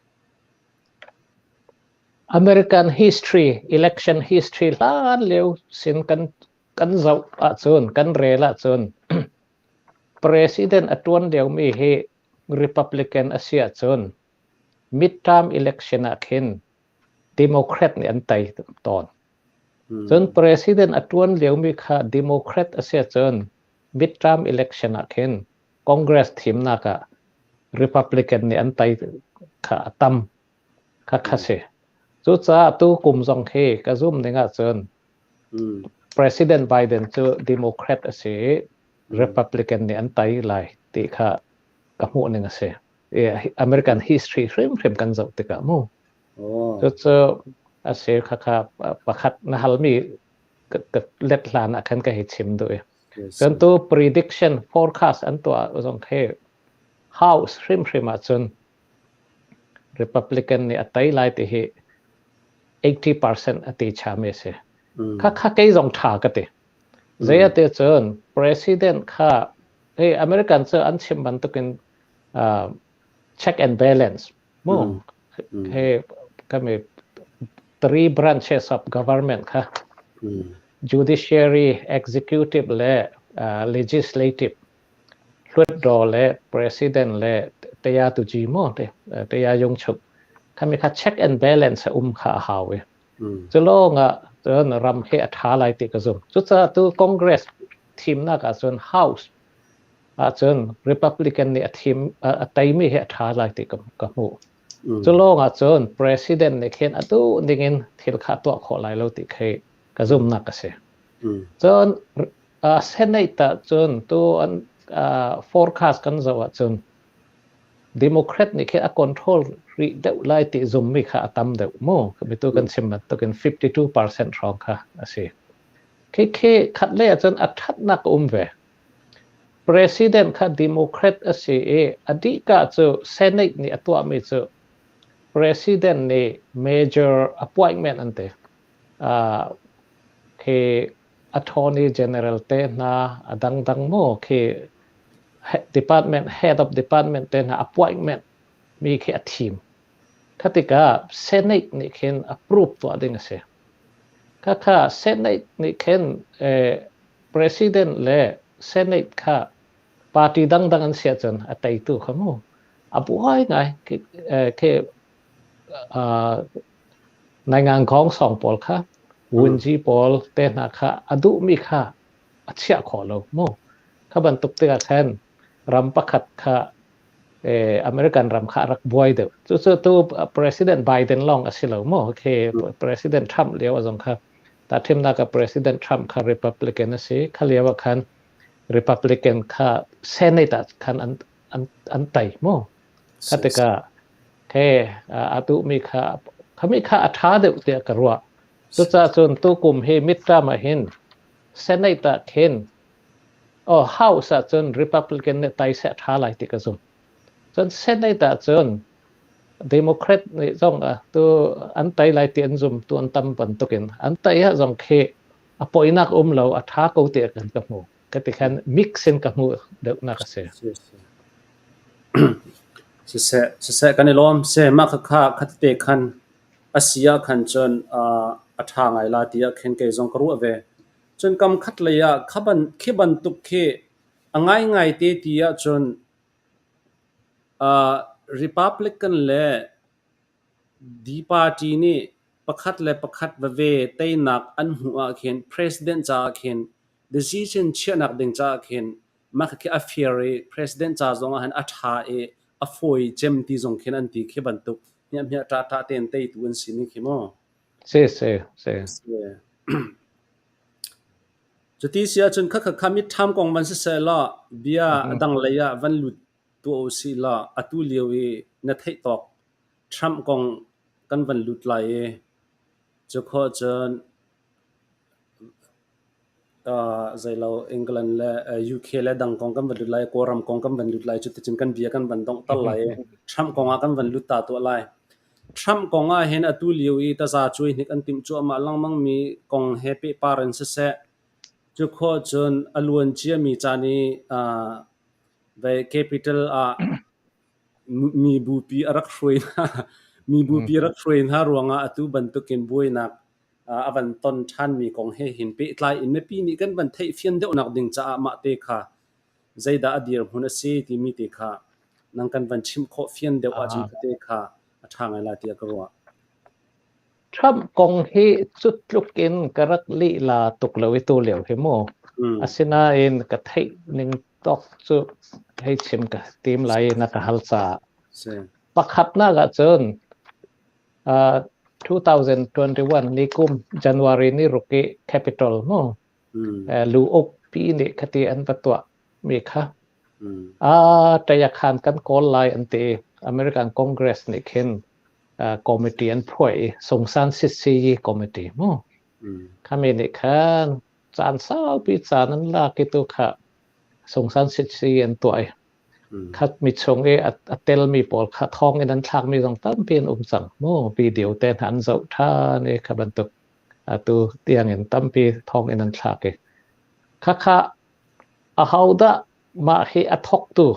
Speaker 2: American history, election history hlan lio sin kan kan zoh ahcun, kan rel ahcun president a ṭuan liomi hi Republican a si ahcun midterm election ah khin Democrat nih an tei tawn. Cun president a ṭuan liomi kha Democrat a si ahcun midterm election ah khin Congress thimnak ah Republican nih an tei kha a tam. Kha kha si. Cucaah tu kum zong hi ka zum ning ahcun President Biden cu Democrat a si i Republican nih an tei lai ti kha ka hmuh ning a si. American history hrimhrim kan zoh tikah mu. Cucu a si kha kha pakhat na halmi ka let hlan ah khan ka hei chim duh i. Cun tu prediction forecast an tuah zong khi House hrimhrim ahcun Republican nih a tei lai ti hi 80% a ti chami a si. Kha kha kei zong ṭha ka ti. Zei a ti cun president kha hey, American cu an chim bantukin check and balance mu he kami three branches of government kha judiciary, executive le legislative Hluttaw le president le tayatuji maw te tayayungchuk khami kha check and balance a um kha a hau i cu lawng ah cun ram hi a ṭha lai ti ka zumh. Cucaah tu Congress thimnak ahcun House ahcun Republican nih a thim a teimi hi a ṭha lai ti ka hmuh. Cu lawng ahcun president nih khin a duh ning in thil kha tuah khawh lai lo ti khi ka zumhnak a si. Cun Senate ahcun tu an forecast kan zoh ahcun Democrat nih khi a control rih deuh lai ti zummi kha a tam deuh mu. Mi tu kan chim bantukin 52% hrawng kha a si. Khi khi khat lei ahcun a ṭhatnak a um ve. President kha Democrat a si i a dihka cu Senate nih a tuahmi cu President nih major appointment an ti. Khi attorney general te hna a dangdang maw khi department head of department te hna appointment mi khi a thim. Kha tikah Senate nih khin approve tuah ding a si. Kha kha Senate nih khin president le Senate kha party dangdang an si ahcun a teitu kha mu a buai ngai khi Naingang sawng pawl kha vunci pawl te hna kha a duhmi kha a chiah khawh lo mu. Kha bantuk tikah khan ram pakhat kha American ram kha rak buai deuh. Cucu tu President Biden lawng a si lo maw? Khi President Trump lio zong kha ta thimnak ah President Trump kha Republican a si. Kha lio ah khan Republican kha Senate ah khan an tai mu. Kha tikah he a duhmi kha khami kha a ṭha deuh tiah ka ruah. Cucaah cun tukum hi midterm ah hin Senate ah khin oh House ah cun Republican nih tai seh a ṭha lai ti ka zumh. Cun Senate ah cun Democrat nih zong tu an tai lai ti an zum tu an tam bantukin an tai ah zong khi a poinak um lo a ṭha ko tiah kan ka hmu. Ka ti khan mix in ka hmuh deuhnak a si.
Speaker 1: Siseh, siseh kan i lawm. Se mah khakha khatete khan a si ah khan cun a ṭha ngai la tiah khin kei zong ka ruah ve. Cun kam khat lei ah khi bantuk khi a ngaingai te ti ahcun Republican le D party nih pakhat le pakhat veve teinak an hmuh ahkhin President caah khin decision chiahnak ding caah khin mah khakhi a fair i President ca zong ah hin a ṭha i a fawi cem ti zong khin an ti khi bantuk hmiahhmiah ṭahṭah tein teitu an si ni khi mu.
Speaker 2: Si si si.
Speaker 1: Cuti si ahcun khakha kha mittham kong van siseh law bia a dang lei ah van lut tuah usih law atu lio i na theih tawk Trump kong kan van lut lai i cu khawh cun zeilo England le UK le dang kong kan van lut lai, Kawlram kong kan van lut lai, cuticun kan bia kan van donghter lai i Trump kong ah kan van lut ta tuah lai. Trump kong ah hin atu lio i taza cuai hnik an timh cuahmah lengmang mi kong he pehpar in siseh, cu khawh cun a luan ciami caan i vei capital ah mi bupi a rak hruai hna mi bupi rak hruai hna ruangah atu bantukin buainak a van ton ṭhanmi kong he hin pehtlai in mipi nih kan van theihfian deuhnak ding caah mah te kha zeidah a dirhmun a si timi te kha nang kan van chimh khawh fian deuh ahcun te kha a ṭha ngai lai tiah ka ruah.
Speaker 2: Trump kong hi cu tluk in ka rak lihla tuk lo i tu lio hi mu. Asinain ka theih ning tawk cu hei chim ka tim lai na ka hal caah. Pakhatnak ahcun 2021 ni kum January ni ruk i Capitol mu lu uk pi nih khati an va tuah mi kha tayakhan kan kawl lai an ti. American Congress nih khin committee an phuai i Sungsan Sisi committee mu khami nih khan caan saupi caan an lak i tu kha Sungsan Sisi an tuah i khat mi chung i a telmi pawl kha thong in an thlakmi zong tampi an um cang mu. Video te hna an zoh ṭhan i kha bantuk atu tiang in tampi thong in an thlak i khakha ahodah mah hi a thawktu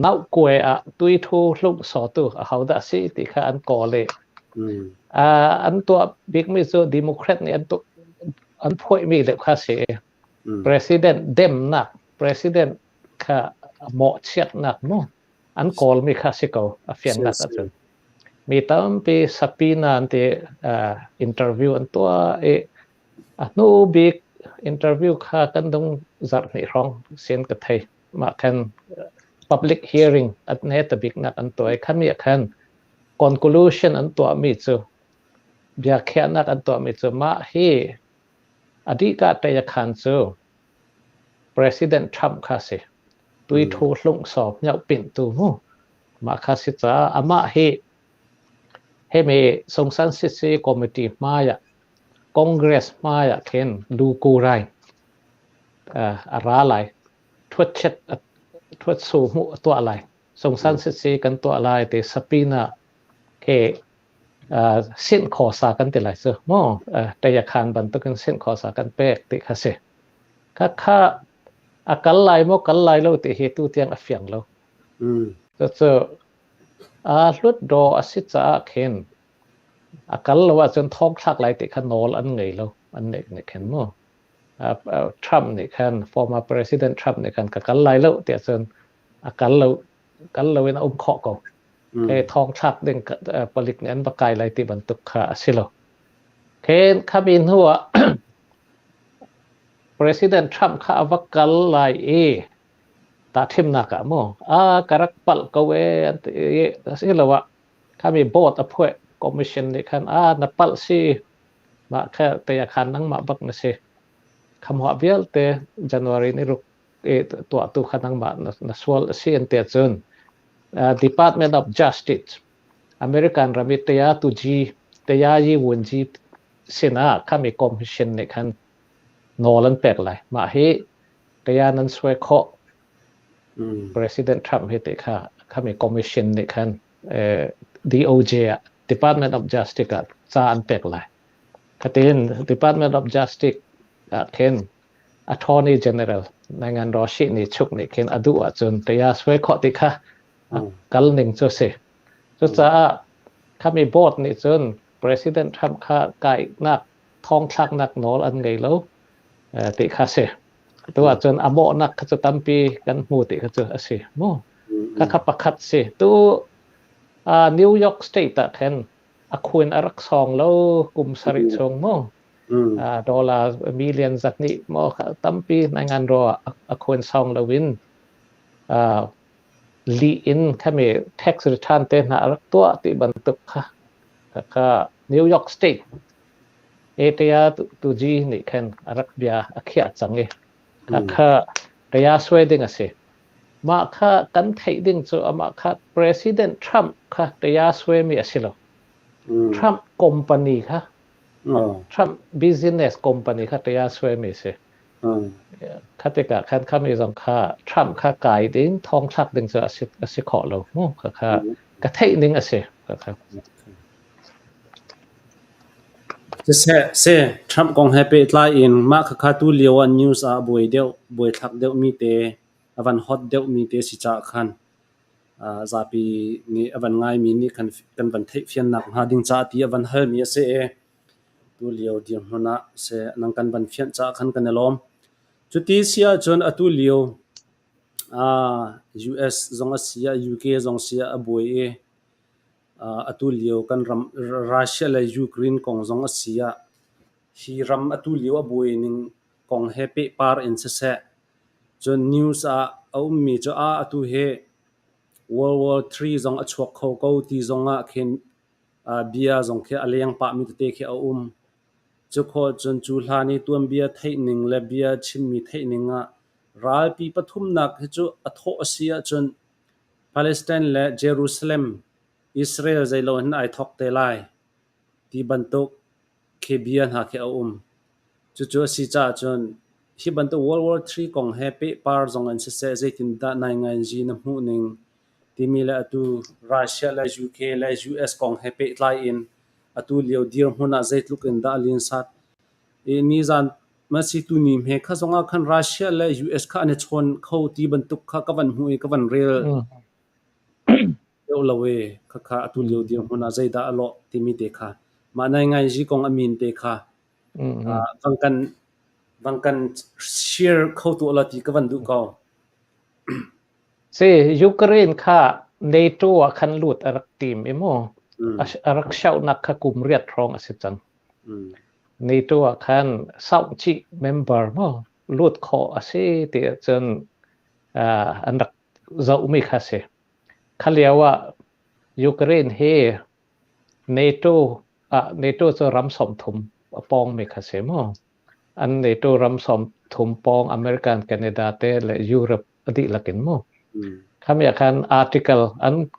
Speaker 2: nauhkuai ah tuithu hlungh-sawtu ahodah si ti kha an kawl i an tuah bikmi cu Democrat nih an tuah an phuaihmi deuh kha si i President demnak President kha mawhchiatnak mu an kawlmi kha si ko a fiannak ahcun mi tampi subpoena an ti interview an tuah i A hnu bik interview kha kan dung zarh hnih hrawng sin ka thei. Mah khan public hearing at ne ta bik nak an tuah i khami ah khan conclusion an tuahmi cu biakhiahnak an tuahmi cu mah hi a dihka tayakhan cu President Trump kha si. Tui thu hlung sawm nyoh pin tu mu. Mah kha si caah amah hi hemi Sungsan Sisi Committee hmai ah Congress hmai ah khin lu rai a ra lai. Thuatchet thuatsu hmuh a tuah lai. Sungsan Sisi kan tuah lai ti subpoena ke sinh kho sa kan ti lai cu mu tayakhan bantukin sinh kho sa kan pek ti kha si. Kha kha a kal lai maw kal lai lo ti hi tu tiang a fiang lo. Cucu a hlut daw a si caah khin a kal lo ahcun thong thlak lai ti kha nawl an ngei lo an nih nih khin mu. Trump nih khan former President Trump nih khan ka kal lai lo tiah cun a kal lo kal lo in a um khawh ko. He thong thlak ding palik nih an va kai lai ti bantuk kha a si lo. Khen khabi hnu ah President Trump kha a va kal lai i Tahthimnak ah maw a ka rak palh ko ee an ti i asiloah khami board a phuah commission nih khan a na palh si mah kha te ah khan nangmah bak na si. Khamhuah vialte January ni ruk i tuahtu kha nangmah na sual a si an ti ahcun Department of Justice American ram i Taya Tuji Taya Yi Wunji sinah khami commission nih khan nawl an pek lai. Mah hi kaya nan suai khawh. President Trump hi ti kha khami commission nih khan DOJ ah Department of Justice ah ca an pek lai. Khatin Department of Justice ah khin Attorney General Nangan Roshi nih chuk nih khin a duh ahcun kaya suai khawh ti kha kal ning cu si. Cucaah khami board nih cun President Trump kha kainak thongthlaknak nawl an ngei lo ti kha si. Tu ahcun a mawhnak kha cu tampi kan hmu ti kha cu a si mu. Kha kha pakhat si. Tu New York State ah khin a khun a rak sawng lo kum sarih chung mu. Dollar million zat nih maw tampi nai ngan ro a khun sawng lo in lih in khami tax return te hna a rak tuah ti bantuk kha kha New York State Area tuji nih khan a rak bia a khiah cang i kha kaya suai ding a si. Mah kha kan theih ding cu amah kha President Trump kha kaya suai mi a si lo. Trump company kha Trump business company kha kaya suai mi si. Kha tikah khan khami zong kha Trump kha kai ding thong thlak ding cu a si khawh lo mu kha kha ka theih ning a si kha kha.
Speaker 1: Siseh, seh, Trump kong he pehtlai in mah khakha tulio ah news ah buai deuh, buaithlak deuhmi te, a van hot deuhmi te si caah khan zapi nih a van ngaimi nih khan kan van theihfiannak hnga ding caah ti a van halmi a si i tulio dirhmun ah seh nang kan van fianh caah khan kan i lawm. Cuti si ahcun atu lio US zong a si ah UK zong si ah a buai i atu lio kan ram Russia le Ukraine kong zong a si ah hi ram atu lio a buai ning kong he pehpar in siseh, cun news ah a ummi cu ah atu hi World War III zong a chuak kho ko ti zong ah khin bia zong khi a leng pahmi tete khi a um. Cu khawh cun cu hlan i tuanbia theih ning le bia chimmi theih ning ah ralpi pathumnak hi cu a thawh a si ahcun Palestine le Jerusalem, Israel zeilo hin ai thawk te lai ti bantuk khi bia hna khi a um. Cucu a si caah cun hi bantuk World War III kong he pehpar zong in siseh zeitindah nainganzi na hmuh ning timi le atu Russia le UK le US kong he pehtlai in atu lio dirhmun ah zeitluk in dah a linsat. I nizan masi tuni hme kha zong ah khan Russia le US kha an i chawn kho ti bantuk kha ka van hmuh i ka van rel deuh lo i khakha atu lio dirhmun ah zeidah a lawh timi te kha mah nainganzi kong a min te kha vang kan vang kan share kho tu la ti ka van duh ko.
Speaker 2: Si Ukraine kha NATO ah khan lut a rak tim i mu. A rak shohnak kha kum riat hrawng a si cang. NATO ah khan sauh chih member mu lut khawh a si ti ahcun an rak zohmi kha si. Kha lio ah Ukraine hi NATO ah NATO cu ram 30 a pawngmi kha si mu. An NATO ram 30 pawng American, Canada te le Europe a dihlak in mu. Khami ah khan article an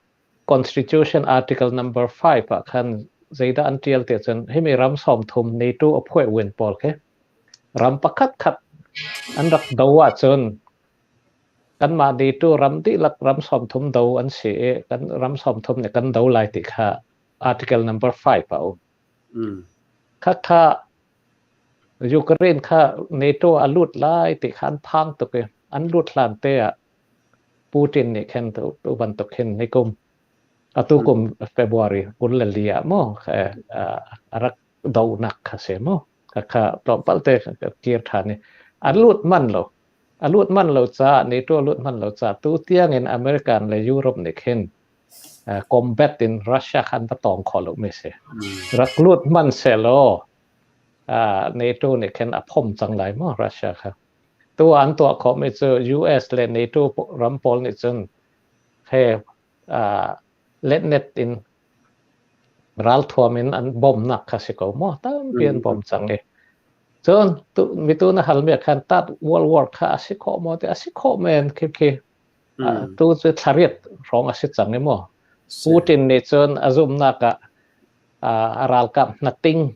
Speaker 2: constitution article number 5 ah khan zeidah an tial ti cun himi ram 30 NATO a phuai win pawl khi ram pakhat khat an rak do ahcun kanmah NATO ram dihlak ram 30 do an si i kan ram 30 nih kan do lai ti kha article number 5 a um. Kha kha Ukraine kha NATO a lut lai ti kha an phang tuk i an lut hlan te ah Putin nih khan tu bantuk hin ni kum atu kum February 24 ah maw a rak donak kha si mu kha tlawmpal te kir ṭhan i a lut man lo a lut man lo caah NATO lut man lo caah tu tiang in American le Europe nih khin combat in Russia khan va tawng kho lo mi si rak lut man selaw NATO nih khin a phom cang lai maw Russia kha. Tu an tuah khawhmi cu US le NATO ram pawl nih cun he letnet in ralthuam in an bawmhnak kha si ko maw, tampi an bawm cang i. Cun mitu na halmi ah khan tat World War kha a si khawh maw ti, a si khawh men khi khi. Tu cu thlariat hrawng a si cang i maw. Putin nih cun a zumhnak ah a ralkap hnating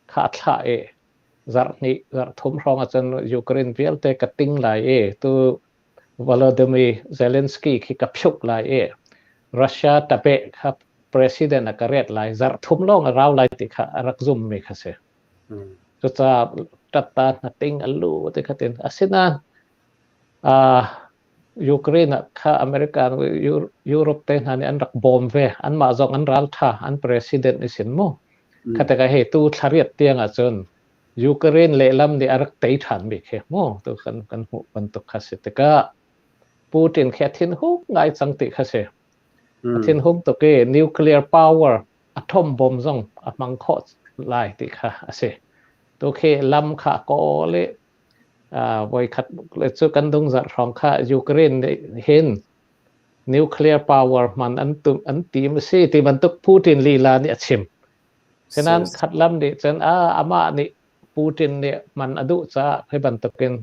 Speaker 2: kha a thlah i zarh hnih zarh thum hrawng ahcun Ukraine vialte ka ting lai i tu Volodymyr Zelensky khi ka phiuk lai i Russia tape kha president a ka ret lai, zarh thum lawng a rau lai ti kha a rak zummi kha si. Cucaah tatta hnating a lu ti kha tin. Asinain Ukraine ah kha American Europe te hna nih an rak bawm ve. Anmah zong an ral ṭha, an president i sin mu. Kha tikah hei tu thlariat tiang ahcun Ukraine lehlam nih a rak tei ṭhanmi khi mu tu kan kan hmuh bantuk kha si tikah Putin khi a thinhung ngai cang ti kha si. A thinhung tuk i nuclear power atom bomb zong a hmang khawh lai ti kha a si. Tu khi lam kha kawl i voikhat le cu kan dung zarh hrawng kha Ukraine nih hin nuclear power hman an tum an tim a si ti bantuk Putin lila nih a chim. Sinan khat lam nih cun a amah nih Putin nih hman a duh caah hi bantukin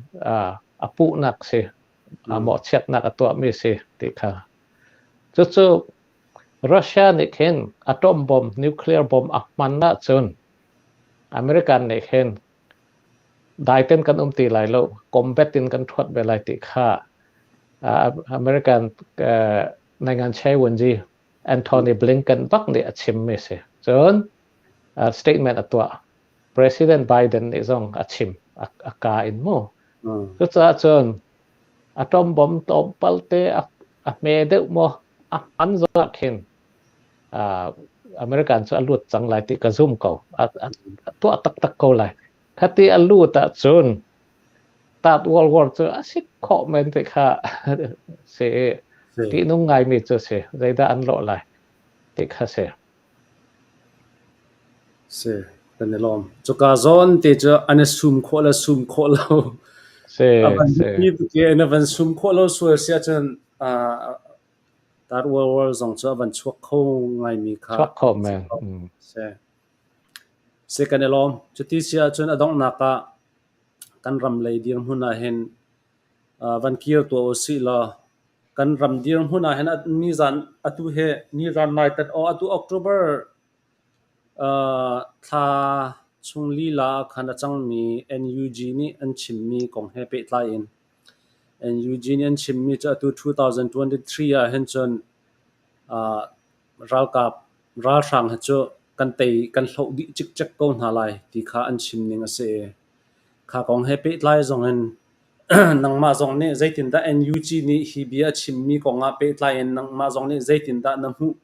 Speaker 2: a puhnak si, a mawhchiatnak a tuahmi si ti kha. Cucu Russia nih khin atom bomb, nuclear bomb a hman ahcun American nih khin daiten kan um ti lai lo, combat in kan ṭhuat ve lai ti kha American Nangan Chai Wenji Anthony Blinken bak nih a chimmi si. Cun statement a tuah. President Biden nih zong a chim a ka in mu. Cucaah cun atom bomb tlawmpal te a hme deuh maw a hman zong ah khin American cu a lut cang lai ti ka zum ko. A tuah taktak ko lai. Khati a lut ahcun Third World War cu a si khawh men ti kha si ṭihnung ngaimi cu si. Zeidah an lawh lai ti kha si.
Speaker 1: Si, kan i lawm. Cuka zawn te cu an i sum khawh le sum khawh lo.
Speaker 2: Si,
Speaker 1: A van
Speaker 2: si.
Speaker 1: biapi tuk i na van sum khawh lo sual si ahcun Third World War zong cu a van chuak kho ngaimi kha
Speaker 2: Chuak kho men.
Speaker 1: Si. Si, kan i lawm. Cuti si ahcun a donghnak ah kan ram lei dirhmun ah hin van kir tuah u sih law kan ram dirhmun ah hin nizan atu hi nizan nai tat aw atu October thla chung lila ah khan a cangmi NUG nih an chimmi kong he pehtlai in NUG nih an chimmi cu atu 2023 ah hin cun ralkap ralhrang hi cu kan tei kan hloh dih cikcek ko hna lai ti kha an chim ning a si i kha kong he pehtlai zong in nangmah zong nih zeitindah NUG nih hi bia a chimmi kong ah pehtlai in nangmah zong nih zeitindah na hmuh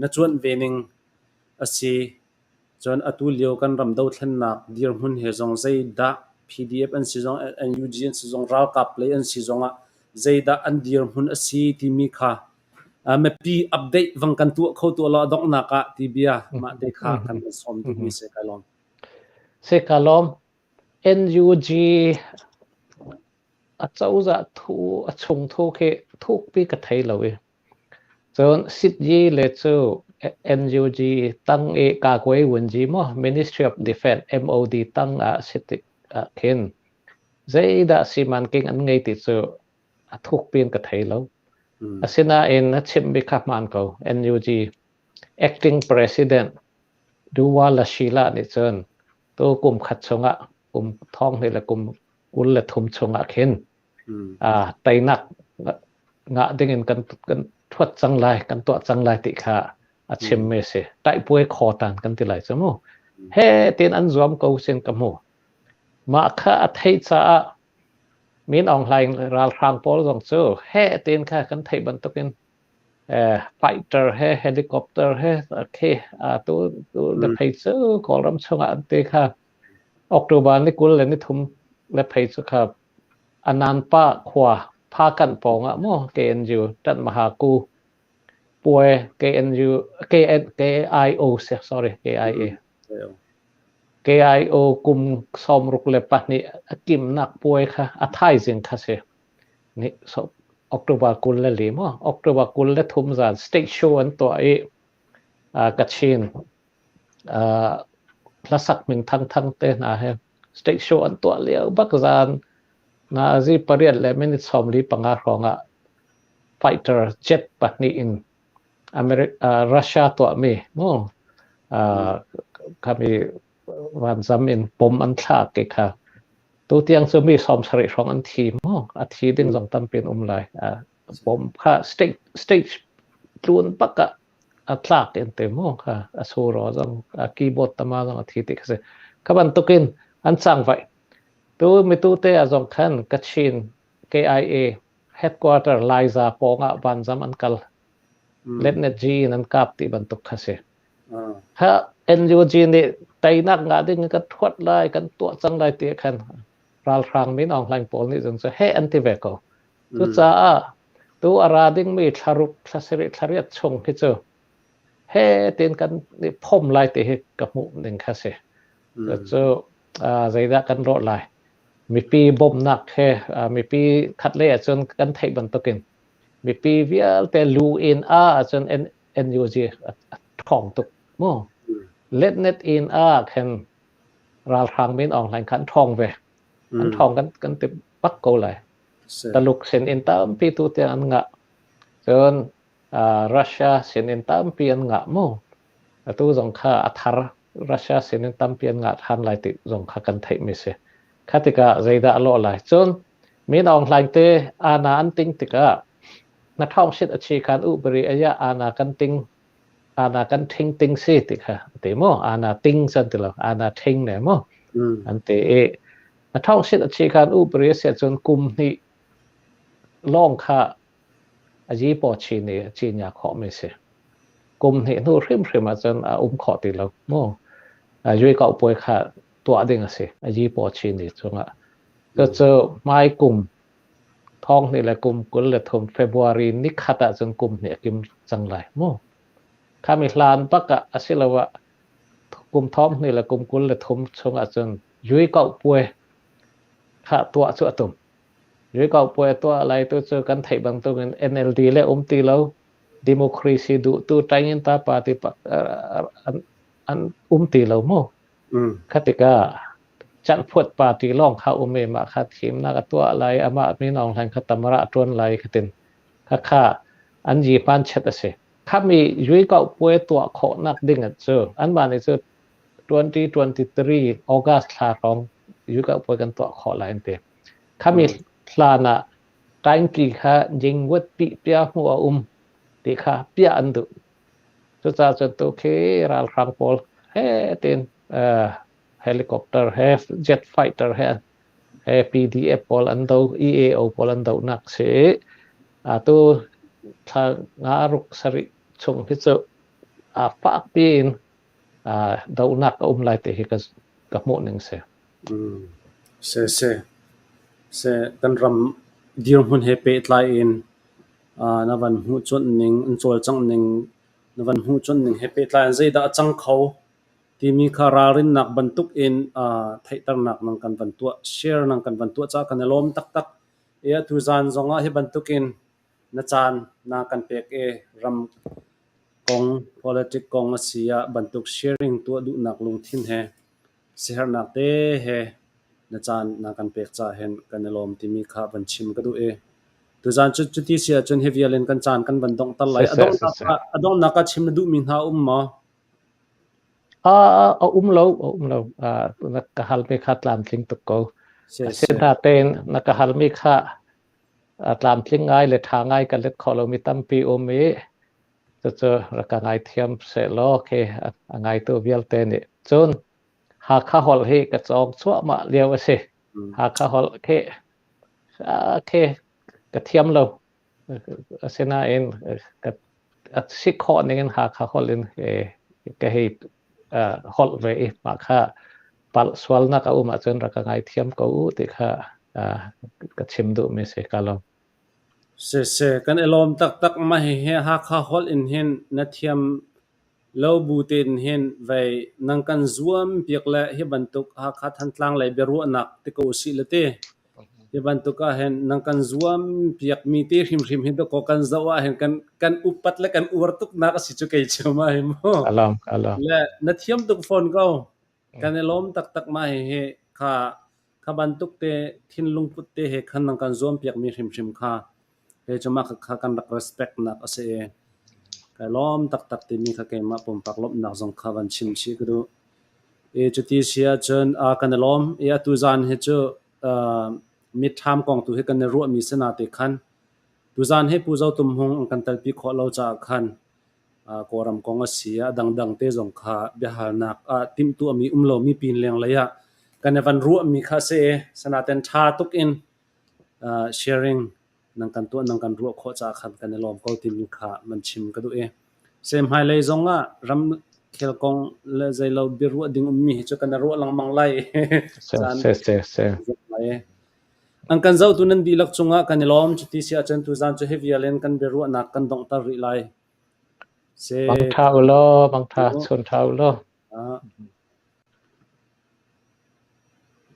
Speaker 1: na cuanh ve ning a si. Cun atu lio kan ram dothlennak dirhmun he zong zeidah PDF an si zong NUG an si zong ralkap lei an si zongah zeidah an dirhmun a si timi kha mipi update vang kan tuah kho tuah law a donghnak ah ti bia mah te kha kan van sawm duhmi si kai lawm.
Speaker 2: Si ka lawm. NUG a cozah thu a chung thu khi thukpi ka thei lo i cun Sityi le cu NUG tang i Kakuai Wunji maw Ministry of Defense MOD tang ah si tik ah khin zeidah simanking an ngei ti cu a thukpi in ka thei lo. Asinain a chimmi kha hmaan ko. NUG acting president Duwa Lashila nih cun tu kum khat chungah kum thong hnih le kum 23 chungah khin teinak ngah dingin kan kan thuat cang lai, kan tuah cang lai ti kha a chimmi si. Taihpuai khaw tan kan ti lai cu mu. He tin an zuam ko sin ka hmu. Mah kha a theih caah Min Aung Hlaing ralhrang pawl zong cu he tin kha kan theih bantukin fighter he helicopter he khi tu tu le phei cu Kawlram chungah an ti kha October ni 23 le phei cu kha Ananpa khua Phakanh pawngah maw KNU Ṭanh Maha Ku Puai KNU KN KIO sorry KIA. KIO kum 62 a kimnak puai kha a thaizing kha si. Ni so October 24 maw October 23 zan state show an tuah i Kachin hlasak min thang thang te hna he state show an tuah lio bak zan na zi pariat le minute 45 hrawng ah fighter jet pahnih in America Russia tuahmi mu khami vanzam in bom an thlak ke kha tu tiang cu mi 70 hrawng an thi mu a thi ding zong tampi an um lai. Bom kha state stage tlun bak ah a tlak in te mu kha a suro zong a keyboard tama zong a thi ti kha si. Kha bantukin an cang vai tu mitu te a zong khan Kachin KIA headquarter Laiza pawng ah vanzam an kal. Letnet G in an kap ti bantuk kha si. Ha NUG nih teinak ngah ding kan thuat lai kan tuah cang lai ti khan ralhrang Min Aung Hlaing pawl nih cun he an ti ve ko. Cucaah tu a ra dingmi thlaruk thlasarih thlariat chung hi cu he tin kan i phom lai ti hi ka hmuh ning kha si. Cu zeidah kan rawh lai? Mipi bawmhnak he mipi khat lei ahcun kan theih bantukin mipi vialte lu in a ahcun NUG a ṭhawng tuk mu. Letnet in a khan ralhrang Min Aung Hlaing kha an ṭhawng ve. An ṭhawng kan ti bak ko lai. Taluk sin in tampi tu tiang an ngah. Cun Russia sin in tampi an ngah mu. Atu zong kha a thar Russia sin in tampi an ngah ṭhan lai ti zong kha kan theihmi si. Kha tikah zeidah a lawh lai? Cun Min Aung Hlaing te ana an ting tikah na ṭhawng shit a chi khan ubari aya ana kan ting ana kan ṭhing ting si ti kha ti mu ana ting chan ti lo ana ṭhing ne mu an ti i na ṭhawng shit a chi khan ubari a si cun kum hnih lawng kha a ji paw chi ni chi nya khawh mi si. Kum hnih hnu hrimhrim ahcun a um khawh ti lo mu. Yui kau puai kha tuah ding a si a ji paw chi ni chungah. Cucu hmai kum thong hnih le kum 23 February ni khat ahcun kum hnih a kim cang lai mu. Khami hlan bak ah asiloah kum thong hnih le kum 23 chung ahcun yui kau puai kha tuah cu a tum. Yui-kau-puai tuah lai tu cu kan theih bantukin NLD le um ti lo democracy duhtu Tainginta party an um ti lo mu. Kha tikah Chanphuat party lawng kha um i mah kha thimnak a tuah lai amah Min Aung Hlaing kha tamara a ṭuan lai khatin khakha an yipan chet a si. Khami yui-kau-puai tuah khawhnak ding cu anmah nih cu 2023 August thla hrawng yui-kau-puai kan tuah khawh lai an ti. Khami hlan ah taingki kha jingwat pi pia hmu a um ti kha piah an duh. Cucaah cun tu khi ralhrang pawl he tin helicopter he jet fighter he he PDF pawl an do EAO pawl an do nak si. Atu thla nga ruk sarih chung hi cu a fak piin donak a um lai ti hi ka hmuh ning si.
Speaker 1: Siseh, kan ram dirhmun he pehtlai in na van hmuhcuanh ning, an cawlcangh ning na van hmuhcuanh ning he pehtlai in zeidah a cang kho timi kha ralrinnak bantuk in theihternak nang kan van tuah, share nang kan van tuah caah kan i lawm taktak. I atu zaan zongah hi bantuk in na caan na kan pek i ram kong, politic kong a si ah bantuk sharing tuah duhnak lungthin he Siaherhnak te he na caan na kan pek caah hin kan i lawm timi kha van chim ka duh i tuzaan cu cuti si ahcun hi vial in kan caan kan van donghter lai. A donghnak ah chim na duhmi hna um maw?
Speaker 2: A um lo, a um lo. Na ka halmi kha tlamtling tuk ko. Asinain na ka halmi kha tlamtling ngai le ṭha ngai ka let khawh lomi tampi um i Cucu rak ka ngaithiam sehlaw khi a ngaitu vialte nih cun Hakha holh hi ka cawng cuahmah lio a si. Hakha holh khi khi ka thiam lo. Asinain ka a si khawh ning in Hakha holh in ka hei holh ve i mah kha palh sualnak a um ahcun rak ka ngaithiam ko u ti kha ka chim duhmi si ka lawm.
Speaker 1: Siseh, kan i lawm taktak. Mah hihi Hakha holh in hin na thiam Lo bu tein hin vei nang kan zuam piak le hi bantuk Hakha Thantlang lei biaruahnak ti ko usih le ti. Hi bantuk ah hin nang kan zuam piak mi te hrimhrim hi dakaw kan zoh ah hin kan kan upat le kan uar tuk nak a si cu kei cu ma hi mu.
Speaker 2: Alam alam.
Speaker 1: Le na thiam tuk fawn ko. Kan i lawm taktak ma hi hi kha kha bantuk te thinlung put te he khan nang kan zuam piak mi hrimhrim kha kei cu mah kha kan rak respect nak a si i kai lawm taktak timi kha keimah pumpak lawmhnak zong kha van chim chih ka duh. I cuti si ahcun kan i lawm i atu zan hi cu mitthlam kong tu hi kan i ruahmi si na te khan tuzan hi Pu Zo Tum Hmung an kan telpi khawh lo caah khan Kawlram kong a si ah dangdang te zong kha biahalnak ah timhtuahmi um lomi pin lenglei ah kan i van ruahmi kha a si i sanaten ṭha tuk in sharing nan kan tuah nan kan ruah khawh caah khan kan i lawm ko timi kha man chim ka duh i se hmailei zong ah ramkhel kong le zeilo biaruah ding ummi hi cu kan i ruah lengmang lai.
Speaker 2: Caan se se se.
Speaker 1: An kan zohtu nan dihlak cungah kan i lawm. Cuti si ahcun tuzaan cu hi vial in kan biaruahnak kan donghter rih lai. Se
Speaker 2: Mangtha ulaw, mangtha chun tha ulaw.